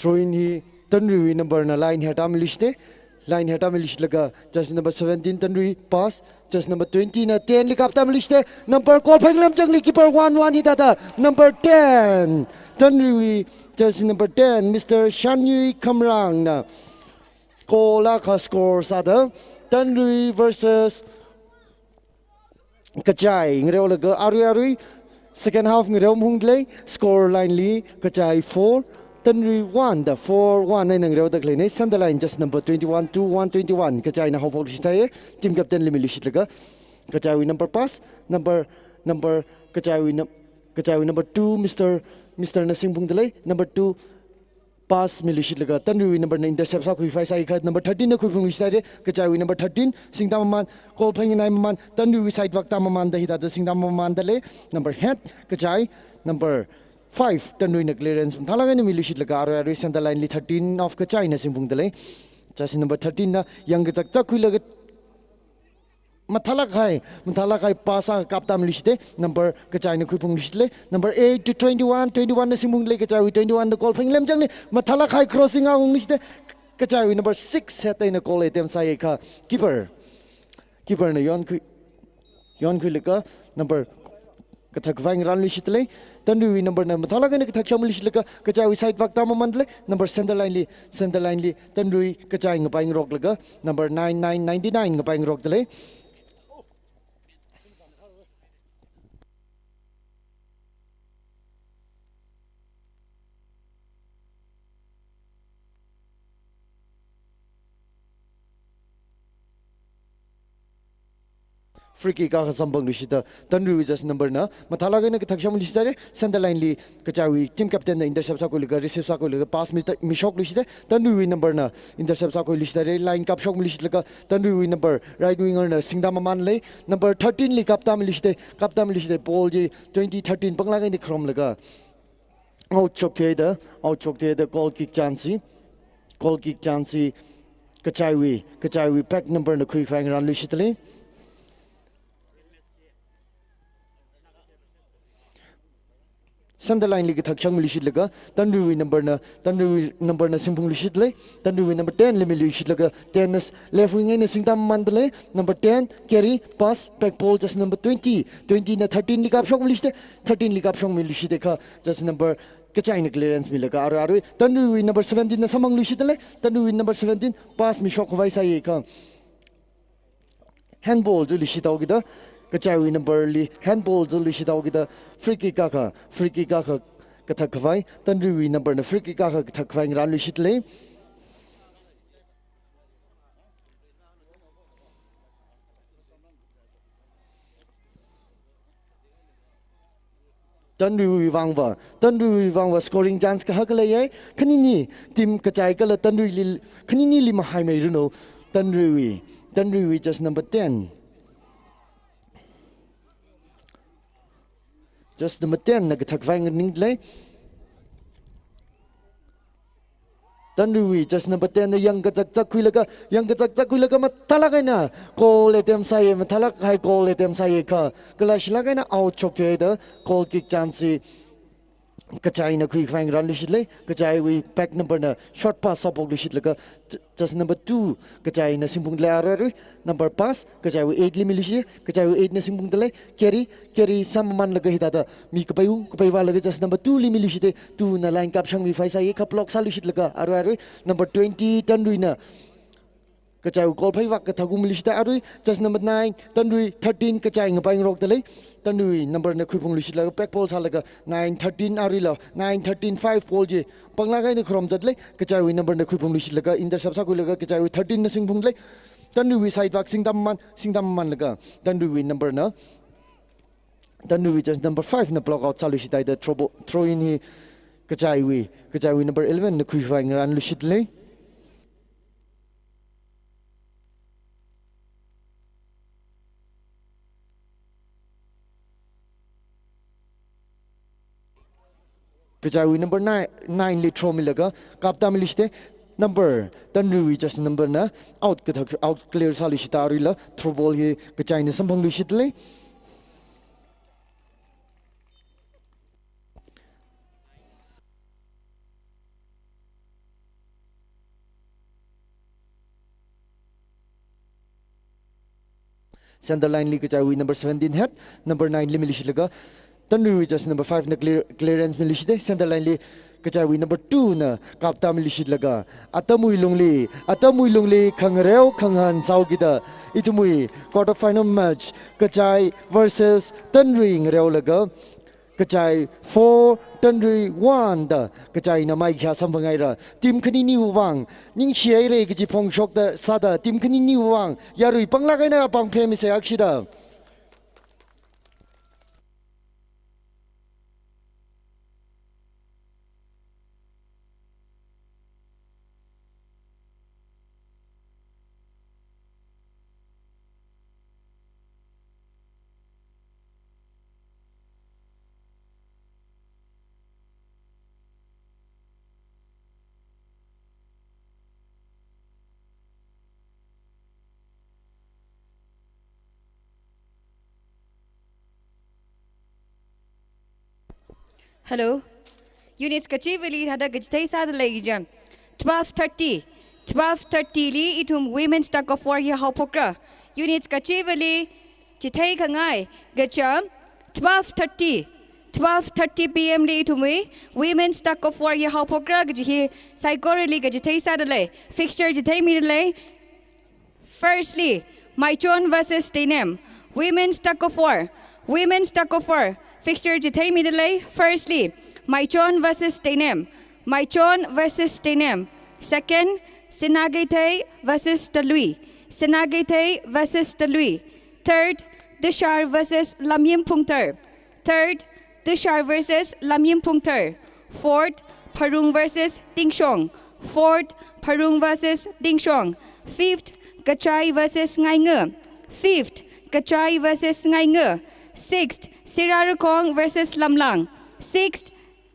Throw in hi Tanruiwui number na line hi atam miluishite. Line hi atam miluishilaga jersey number seventeen Tanrui pass, jersey number twenty na ten li kaptam miluishite. Number goal pheng lemchangli keeper one one hithāda number ten Tanruiwui jersey number ten Mister Shanyui Khamrang na goal akha score sāda Tanrui versus Kachai ngareolaga arui arui second half ngareo mhung lei. Score line li Kachai four Tanrui one da four one eina ngareoda khaleina. Center line jersey number twenty-one two one twenty-one Kachai na haophok luishithaira. Team captain li miluishitlaga Kachaiwui number pass, number number Kachaiwui num- Kachaiwui number two Mister Mister na singphungda lei. Number two pass miluishitlaga Tanruiwui number na intercept sākhuiphai sāikha number thirteen na khuiphung luishithaira. Kachaiwui number thirteen singtam maman, goal pheng ngai maman, Tanruiwui side vak tam maman da hithāda singtam mamanda lei. Number head Kachai, number five Tanrui na clearance mathālāk eina miluishitlaga arui arui center line li thirteen of Kachai na singphungda lei. Jersey number thirteen na yangkachak chakkhuilaga mathālāk kahai, mathālāk kahai pass akha kaptam miluishite. Number Kachai na khuiphung luishitli. Number eight to twenty-one, twenty-one na singphungli Kachaiwui twenty-one na goal pheng lemchangli mathālāk kahai crossing akha ungluishite. Kachaiwui number six head eina goal attempt sāikha keeper, keeper na yonkhui, yonkhuilaga number kathak khavai ngarānluishitli. Tanruiwui number na mathālāk eina kathak shang miluishitlaga Kachaiwui side vak tam mamanda lei. Number center line li, center line li Tanrui Kachai ngapai ngaroklaga number nine nine ninety-nine ngapai ngarokda lei. Free kick akha samphang luishita Tanruiwui jersey number na mathālāk eina kathak shang miluishithaira. Center line li Kachaiwui team captain na intercept sākhuilaga receive sākhuilaga pass mi- mishok luishite. Tanruiwui number na intercept sākhui luishithaira. Line kapshok miluishitlaga Tanruiwui number right winger na singtam maman lei. Number thirteen li kaptam miluishite, kaptam miluishite. Ball chi twenty thirteen panglāk eina kharomlaga out shokthuida, out shokthuida goal kick chance hi, goal kick chance hi Kachaiwui, Kachaiwui pack number na khuikhavai ngarānluishitli. Center line li kathak shang miluishitlaga Tanruiwui number na, Tanruiwui number na singphung luishitli. Tanruiwui number ten li miluishitlaga ten na s- left wing eina singtam mamanda lei. Number ten carry pass back ball jersey number twenty, twenty na thirteen li kapshok miluishite. Thirteen li kapshok miluishitakha jersey number Kachai na clearance milaga arui arui Tanruiwui number seventeen na samphang luishitli. Tanruiwui number seventeen pass mishok khavai sāikha handball chi luishithaokida, Kachaiwui number li handball chi luishithaokida free kick akha, free kick akha kathak khavai, Tanruiwui number na free kick akha kathak khavai ngarānluishitli. Tanruiwui vangva, Tanruiwui vangva scoring chance kahak leiya. Khanini team Kachai kala Tanruili, khaninili mahaimeiranu. Tanruiwui, Tanruiwui jersey number ten. Jersey number ten na kathak khavai nganingli. Tanruiwui jersey number ten na yangkachak chakkhuilaga, yangkachak chakkhuilaga mathālāk eina goal attempt sāya, mathālāk kahai goal attempt sāikha kala shilāk eina out shokthuida goal kick chance hi Kachai na khuikhavai ngarānluishitli. Kachaiwui pack number na short pass sāphok luishitlaga j- jersey number two Kachai na singphungli arui arui number pass Kachaiwui eight li miluishite. Kachaiwui eight na singphungda lei. Carry, carry sāmamanlaga hithāda mi kapaiung, kapai vālaga jersey number two li miluishite. Two na line kapshang miphai sāikha block sāluishitlaga arui arui number twenty Tanrui na Kachaiwui goal phei vak kathak ung miluishita. Arui jersey number nine Tanrui, thirteen Kachai ngapai ngarokda lei. Tanrui number na khuiphung luishitlaga back ball sālaga nine thirteen aruila nine thirteen five ball chi panglāk eina kharom zatlei. Kachaiwui number na khuiphung luishitlaga intercept sākhuilaga Kachaiwui thirteen na singphungda lei. Tanruiwui side vak singtam maman, singtam mamanlaga Tanruiwui number na, Tanruiwui jersey number five na block out sāluishithaida throw ball, throw in hi Kachaiwui, Kachaiwui number eleven na khuikhavai ngarānluishitlei. Kachaiwui number nine, nine li throw milaga kapta miluishite. Number, Tanruiwui jersey number na out kathak, out clear sāluishita aruila throw ball hi Kachaina samphangluishitlei. Center line li kachaiwui number seventeen head, number nine li miluishitlaga, Tanriwui jersey number five na clear, clearance miluishite, center line li kachaiwui number two na kapta miluishitlaga, atamwui lungli, atamwui lungli khangareo khangahān sāhaokida, ithumwui quarter final match, Kachai versus Tanri ngareolaga, Kachai four, Tanri one da, Kachaina maikhayā samphangaira. Team khaniniwui vang ningshihaira kaji phongshokta sāda, team khaniniwui vang yarui panglāk eina pāngphemisa akshida. Hello. Units kachivali thāda kachithei sādalei ijam. Twelve thirty. Twelve thirty li ithum women's tug of war hi haophokra. Units kachivali chithei khangai kacham twelve thirty. Twelve thirty P M li ithumwui women's tug of war hi haophokra kaji hi saikorali kachithei sādalei. Fixture chitheimidalei. Firstly, Maichon versus Teinem. Women's tug of war. Women's tug of war. Fixture chitheimidalei. Firstly, Maichon versus Teinem. Maichon versus Teinem. Second, Sinakeithei versus Talui. Sinakeithei versus Talui. Third, Tushar versus Lamyim Phungthar. Third, Tushar versus Lamyim Phungthar. Fourth, Pharung versus Tingshong. Fourth, Pharung versus Tingshong. Fifth, Kachai versus Ngainga. Fifth, Kachai versus Ngainga. Sixth, Sirarakhong versus Lamlang. Sixth,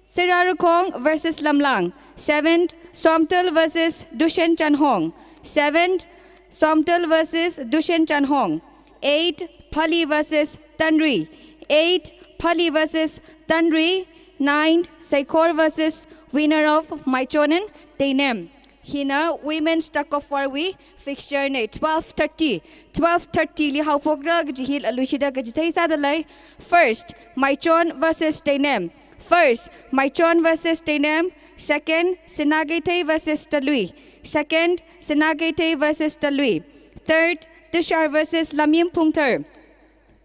Sirarakhong versus Lamlang. Seventh, Somtal versus Dushen Chanhong. Seventh, Somtal versus Dushen Chanhong. Eight, Phali versus Tanri. Eight, Phali versus Tanri. Nine, Seikhor versus winner of Maichon and Teinem. Hina women's tug of war wui fixture nei twelve thirty. Twelve thirty li haophokra kaji hi laluishida kachithei sādalei. First, Maichon versus Teinem. First, Maichon versus Teinem. Second, Sinakeithei versus Talui. Second, Sinakeithei versus Talui. Third, Tushar versus Lamyim Phungthar.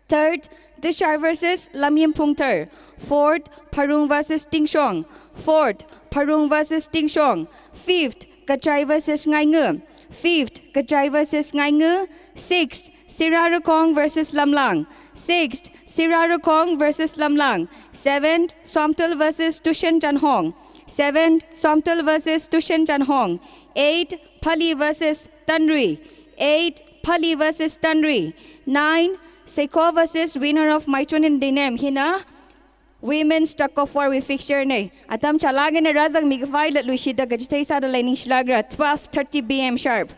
Third, Tushar versus Lamyim Phungthar. Fourth, Pharung versus Tingshong. Fourth, Pharung versus Tingshong. Fifth, Kachai versus Ngainga. Fifth, Kachai versus Ngainga. Sixth, Sirarakhong versus Lamlang. Sixth, Sirarakhong versus Lamlang. Seventh, Somtal versus Dushen Chanhong. Seventh, Somtal versus Dushen Chanhong. Eight, Phali versus Tanri. Eight, Phali versus Tanri. Nine, Seikhor versus winner of Maichon and Teinem. Hina women's tug of war wui fixture nei. Atam chālāk eina rāzangmi khavai laluishida kachithei sādalei, ningshilākra. Twelve thirty P M sharp.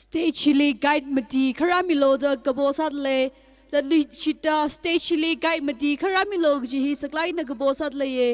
Stage hili guide mati kharā milu da kapo sādalei. Latluishita stage li guide mati kharā milu kaji hi saklāk eina kapo sāda leiya.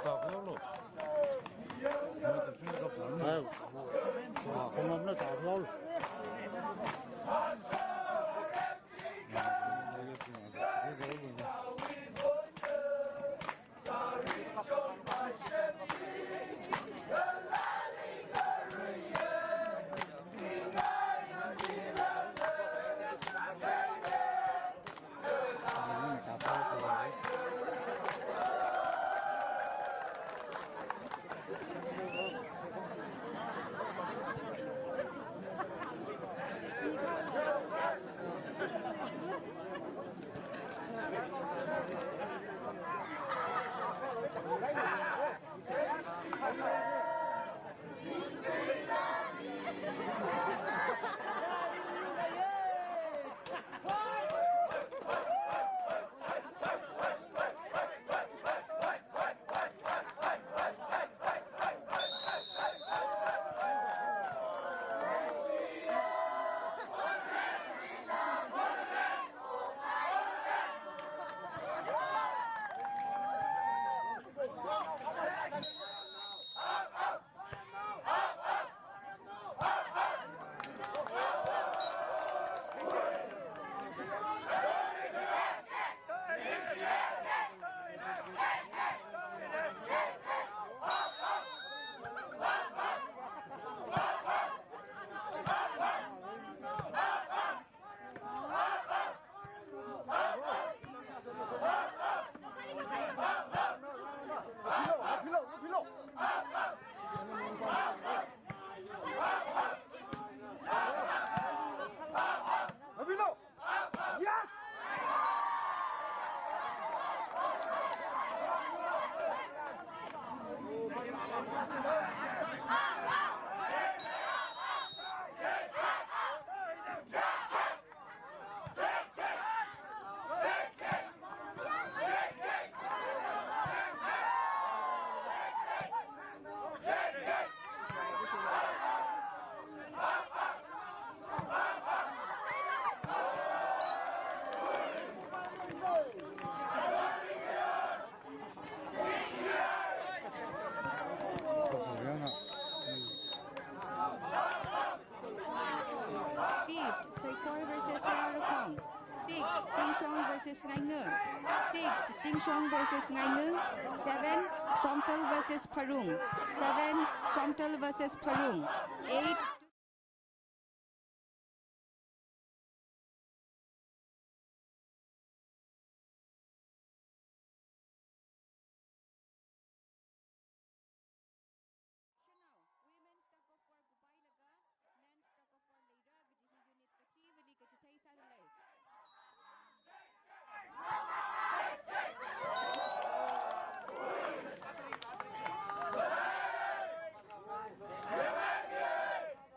Sāklo lo. Ai, ah, kongam na sāklo lo. Yes! Fifth, Soikor versus Sararakong. Sixth, Tingshong versus Ngaingu. Sixth, Tingshong versus Ngaingu. Seven, Somtal versus Pharung. Seven, Somtal versus Pharung. Eight, Shanao, women's tug of war kupailaga, men's tug of war leira kaji hi unit kachiva̱li kachithei sāra lei.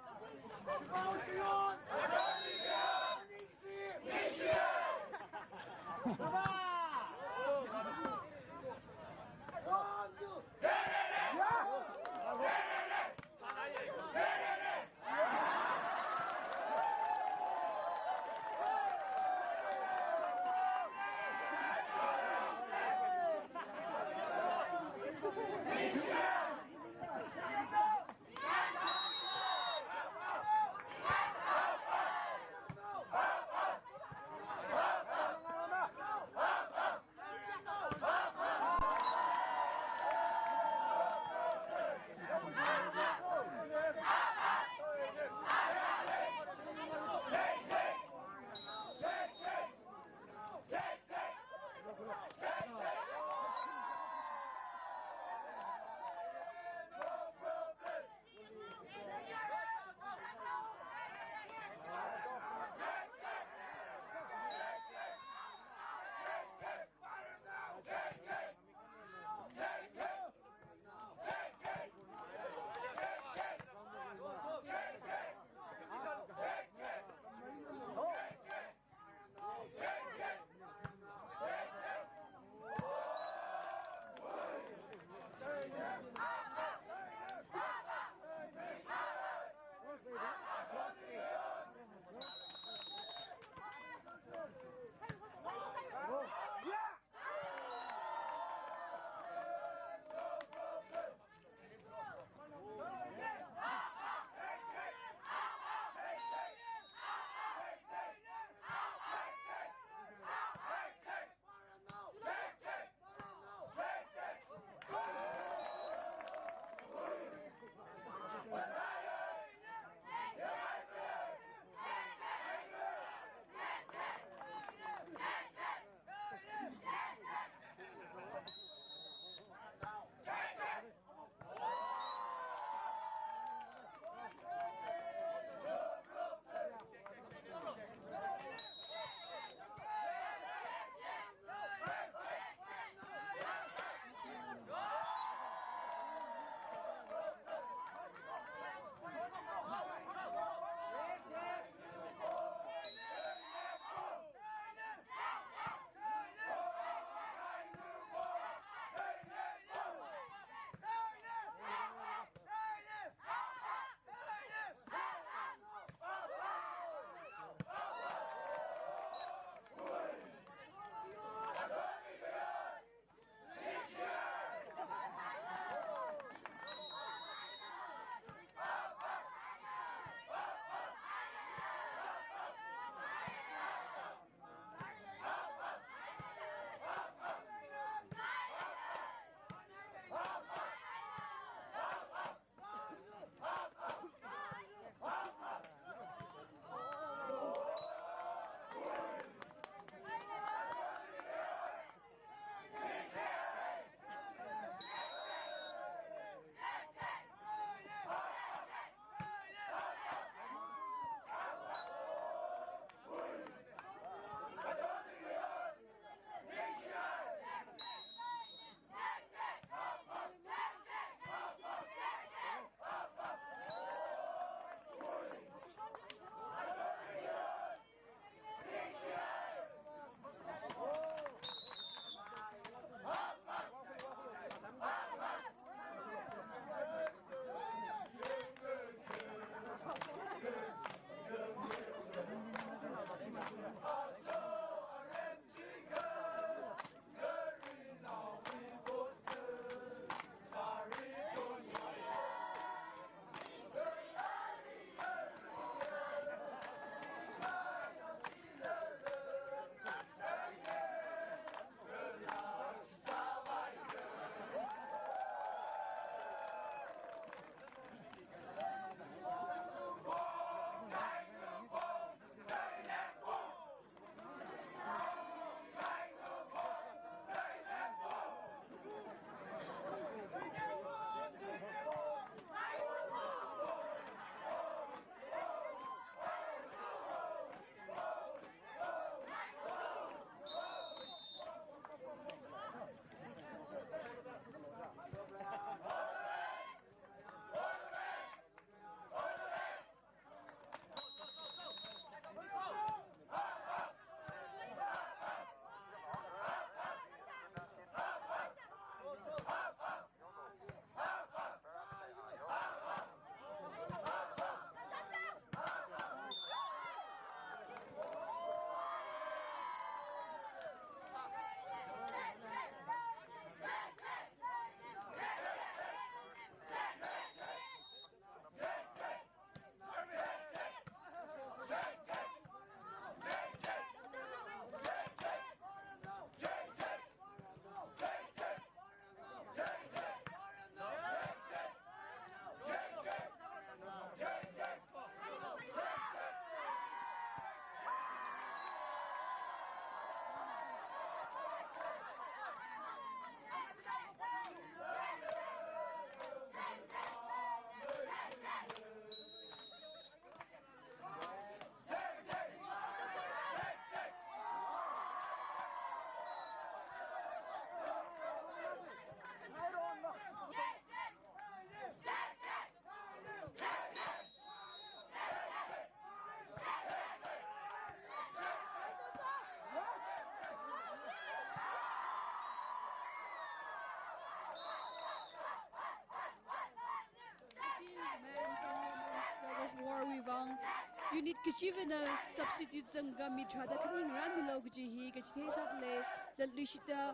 Unit kachivana substitute zangakha mi tharāda khani ngarānmilu kaji hi kachithei sāda lei. Latluishita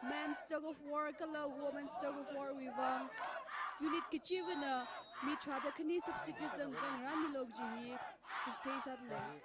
men's tug of war kala women's tug of war wui vang unit kachivana mi tharāda khani substitute zangakha ngarānmilu kaji hi kachithei sāda lei.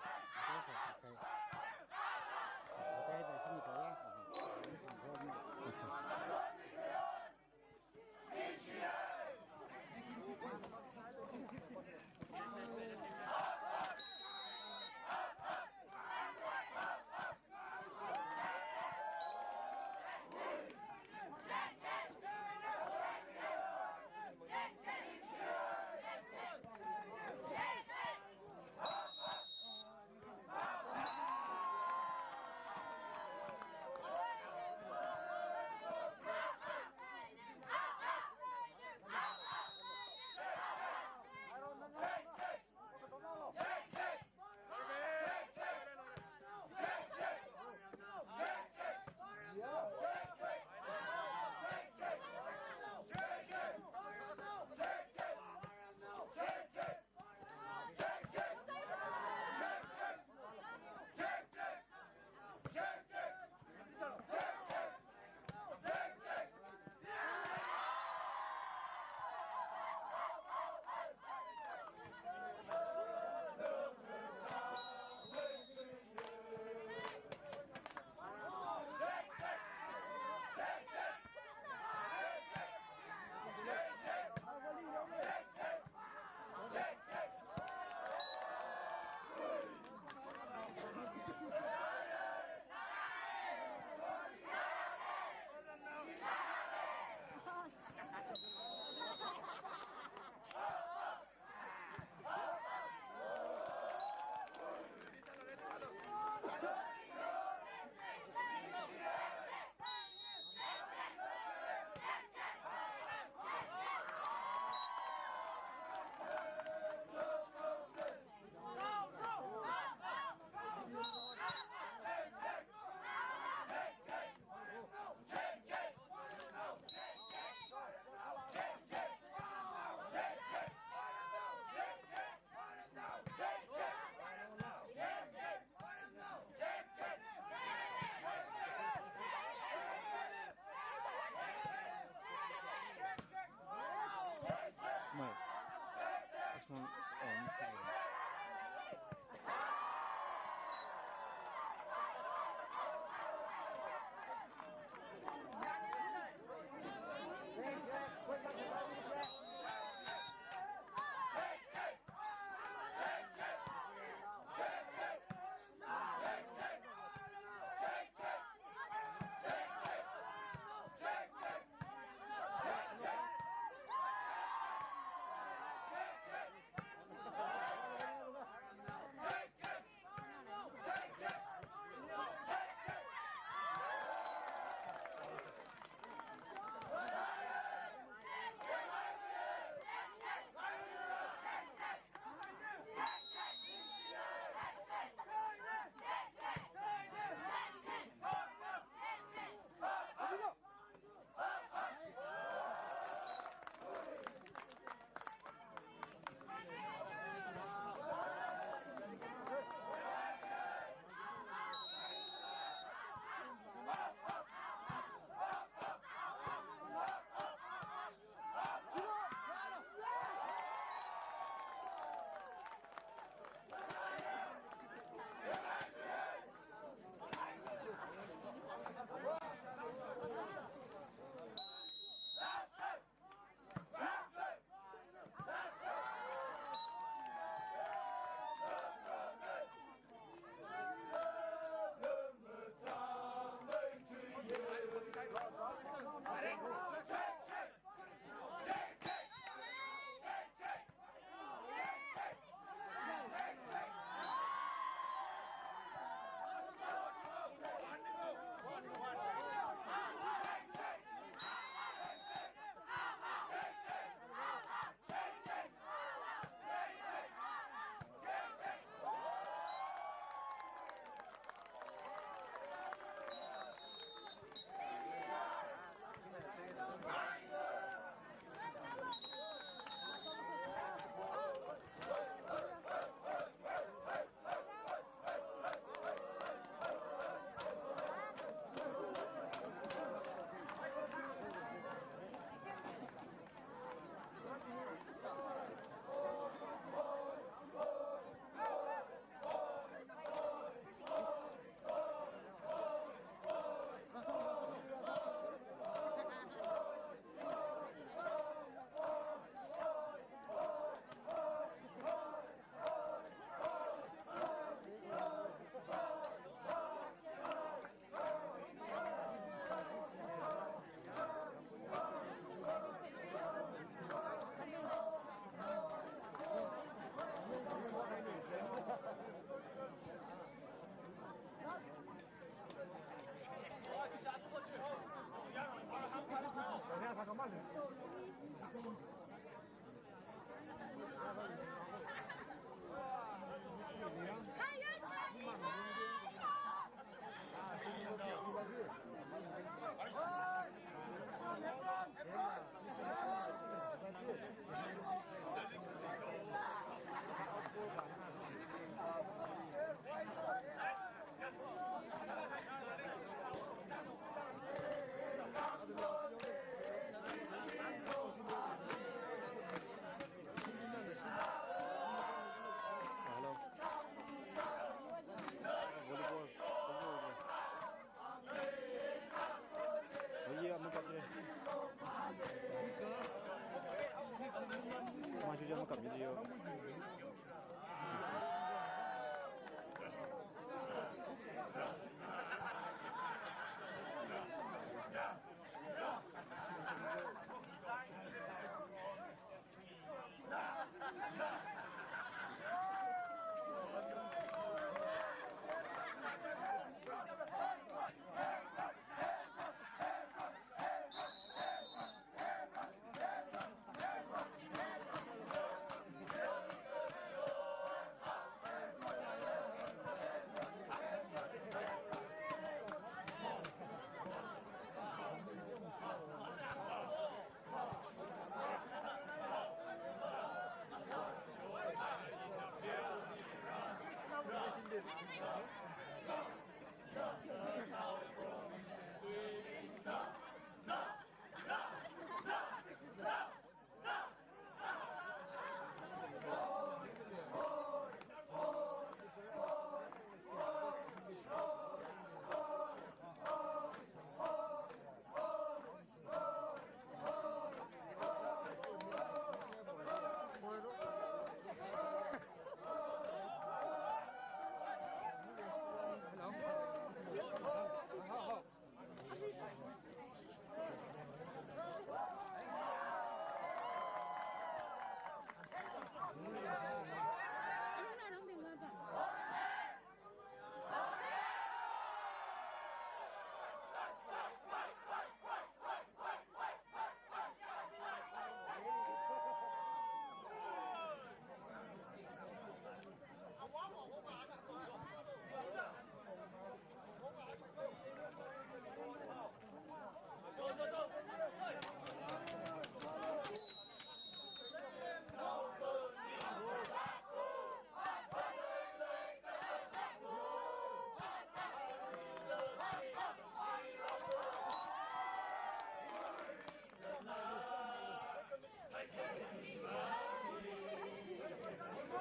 Hello. Volleyball. Volleyball. Volleyball ama kapre. Ama chuja ama kapmi yo.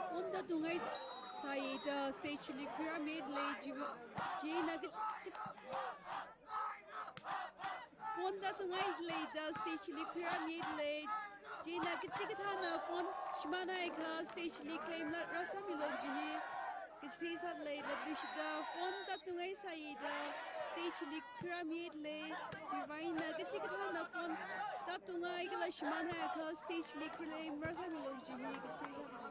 Phone tātungai sāida stage li khuirāmida lei, chi, china kachi, phone tātungai leida stage li khuirāmida lei, china kachikathāna phone shimānhaiakha stage li claim la rāsāmilu kaji hi. Kachithei sāda lei, latluishida phone tātungai sāida stage li khuirāmida lei, chiwui vangna kachikathāna phone tātungai kala shimānhaiakha stage li claim rāsāmilu kaji hi kachithei sāda lei.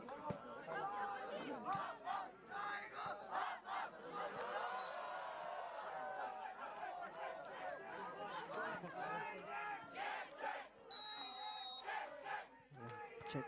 Check.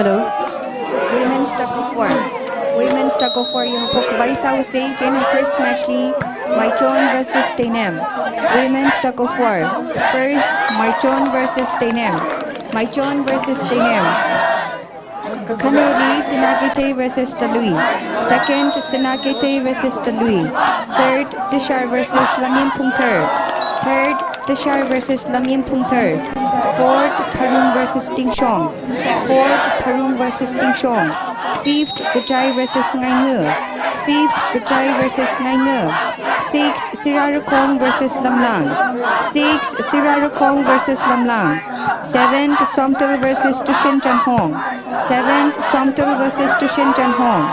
Hello. Women's tug of war. Women's tug of war hi haophokkhavai sāusa, chieina first match li Maichon versus Teinem. Women's tug of war. First, Maichon versus Teinem. Maichon versus Teinem. Kakhaneli Sinakeithei versus Talui. Second, Sinakeithei versus Talui. Third, Tishar versus Lamyinphungthar. Third, Tishar versus Lamyinphungthar. Fourth, Pharum versus Tingshong. Fourth, Pharum versus Tingshong. Fifth, Kachai versus Ngainga. Fifth, Kachai versus Ngainga. Sixth, Sirarakhong versus Lamlang. Sixth, Sirarakhong versus Lamlang. Seventh, Somtal versus Tushin Chanhong. Seventh, Somtal versus Tushin Chanhong.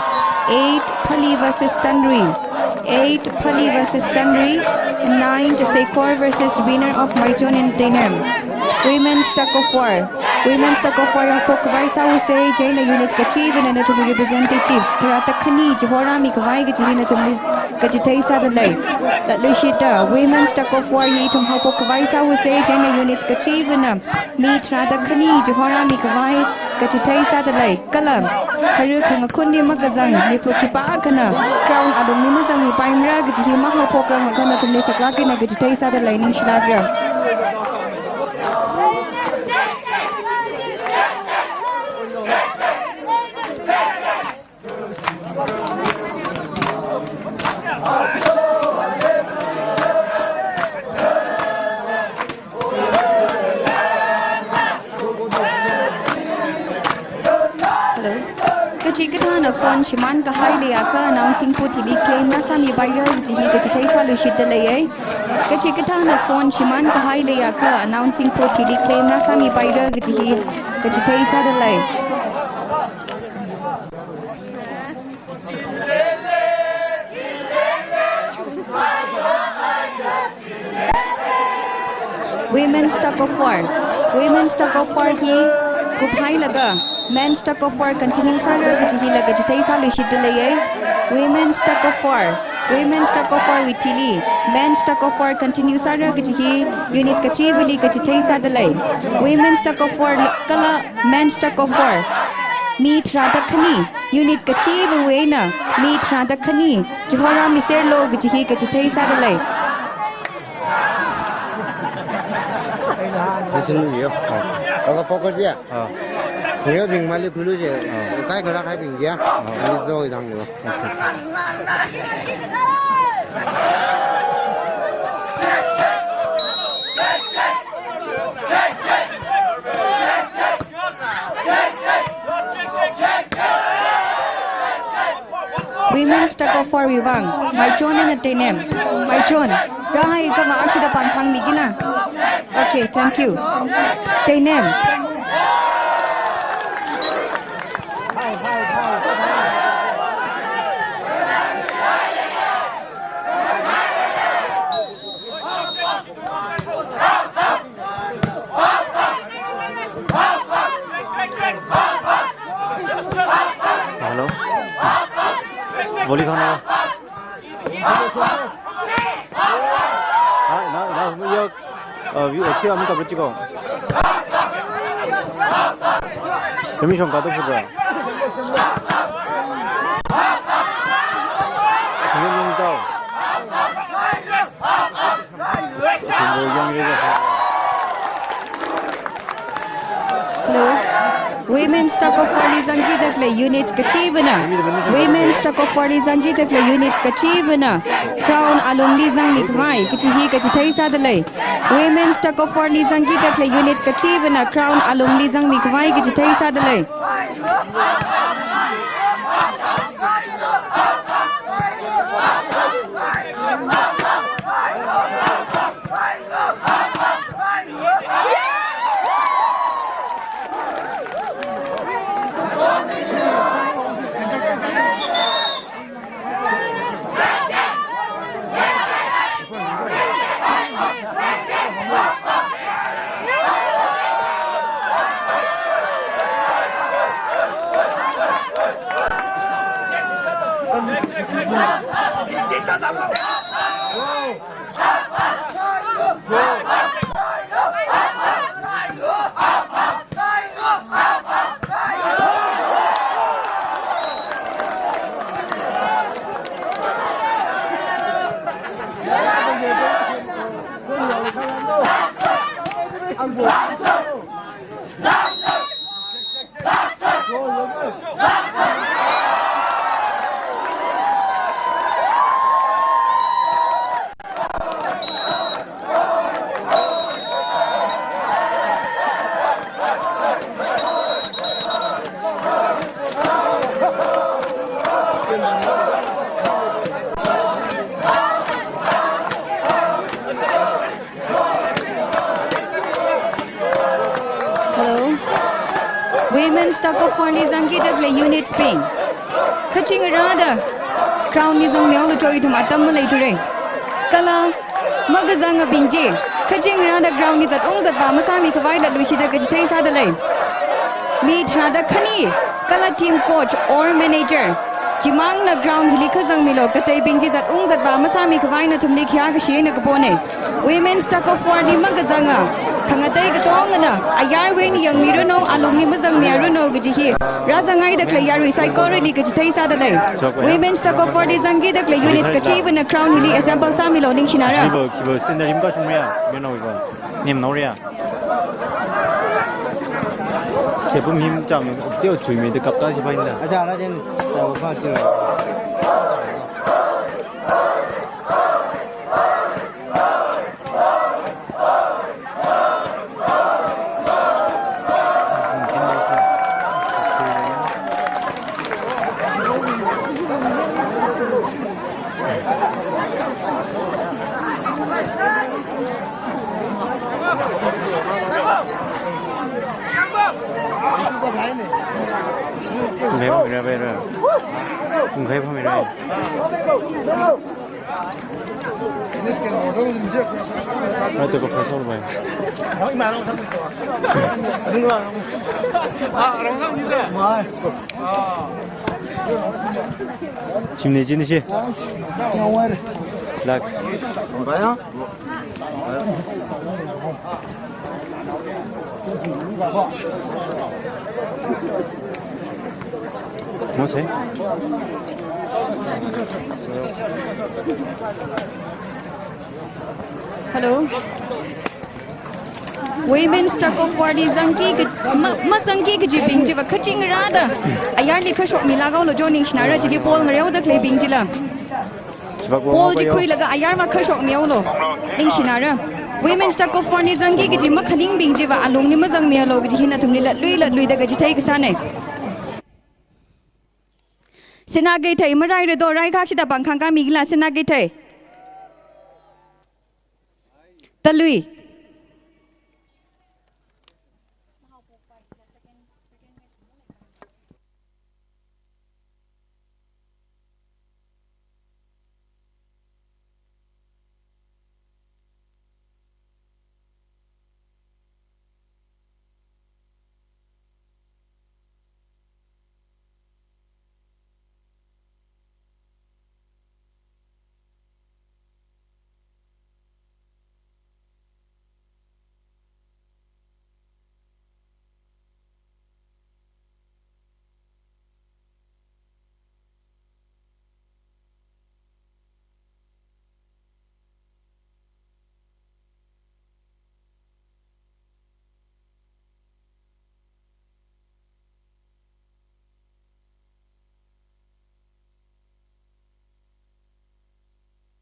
Eight, Phali versus Tanrui. Eight, Phali versus Tanrui. And ninth, Seikor versus winner of Maichon and Teinem. Women's tug of war. Women's tug of war hi haophokkhavai sāusa, chieina units kachivana nathumli representatives tharāda khani chihorāmi khavai kaji hi nathumli kachithei sādalei. Latluishita, women's tug of war hi ithum haophokkhavai sāusa, chieina units kachivana mi tharāda khani chihorāmi khavai kachithei sādalei. Kala, khara khangakhunli makazang, miphu khipākhana ground alungli mazangmipaimara kaji hi mahaophokrang kha nathumli saklāk eina kachithei sādalei, ningshilākra. Hello. Kachikathāna phone shimānkahai leiakha announcing booth hili claim rāsāmipaira kaji hi kachithei sāluishitdaleiya. Kachikathāna phone shimānkahai leiakha announcing booth hili claim rāsāmipaira kaji hi kachithei sādalei. Women's tug of war. Women's tug of war hi kuphailaga men's tug of war continue sāra kaji hila kachithei sāluishitdaleiya. Women's tug of war. Women's tug of war wui thili men's tug of war continue sāra kaji hi unit kachivali kachithei sādalei. Women's tug of war kala men's tug of war. Mi tharāda khani, unit kachivawui eina mi tharāda khani chihorāmiserlu kaji hi kachithei sādalei. Listen to you. Oh. Kaka focus ya. Oh. Kuyabing mali kulu je. Oh. Kai kala kaibing ya. Oh. Ani zo idang lo. Women's tug of war wui vang, Maichon and Teinem. Maichon, rāhaiakha vang akhada pānkhangmikila. Okay, thank you. Teinem. Volley thang na. Ha, na, na, ya, uh, view, uh, kia mi kapra chiko. Kami shong kato putra. Kami shong kato. Hello. Women's tug of war li zangkida khalei units kachivana. Women's tug of war li zangkida khalei units kachivana crown alungli zangmi khavai kachi hi kachithei sādalei. Women's tug of war li zangkida khalei units kachivana crown alungli zangmi khavai kachithei sādalei. Hello. Women's tug of war li zangkida khalei units bing, kaching rāda crown li zangmihaolu, cho ithum atam maleithura. Kala makazangabing chi kaching rāda crown li zatung zatvā masāmi khavai latluishida kachithei sādalei. Mi tharāda khani kala team coach or manager chimangna crown hili kazangmilu, kateibing chi zatung zatvā masāmi khavai nathumli khayā kashi eina kapona. Women's tug of war li makazanga khangatei katongana ayarwui eina yangmiranu, alungli mazangmiranu kaji hi rāzangngaida khalei yarui saikorali kachithei sādalei. Women's tug of war li zangkida khalei units kachivana crown hili assemble sāmilu, ningshinara. Ibo, ibo, senda him ka shumya, you know, ibo. Nim noria. Kepum him cham, teo chuimi de kapta si painda. Aja, aja, ni, tahu apa je. Kungkhei phamira, phamira. Kungkhei phamira. Ate ko phasol bai. Chimney, chimney shi. Lak. Mo se. Hello. Women's tug of war li zangki ka, ma, mazangki kajibing chiva kaching rāda ayarli khashokmilaga olo, joining shinara, chili pole ngareoda khaleibing chila. Pole chi khuilaga ayarva khashokmihaolu, ningshinara. Women's tug of war li zangki kaji makhaningbing chiva alungli mazangmihaolu kaji hi nathumli latlui latluida kachithei kasāna. Sinā Keithei marairado, raikakshida pāng khangkāmikila, Sinā Keithei. Talui.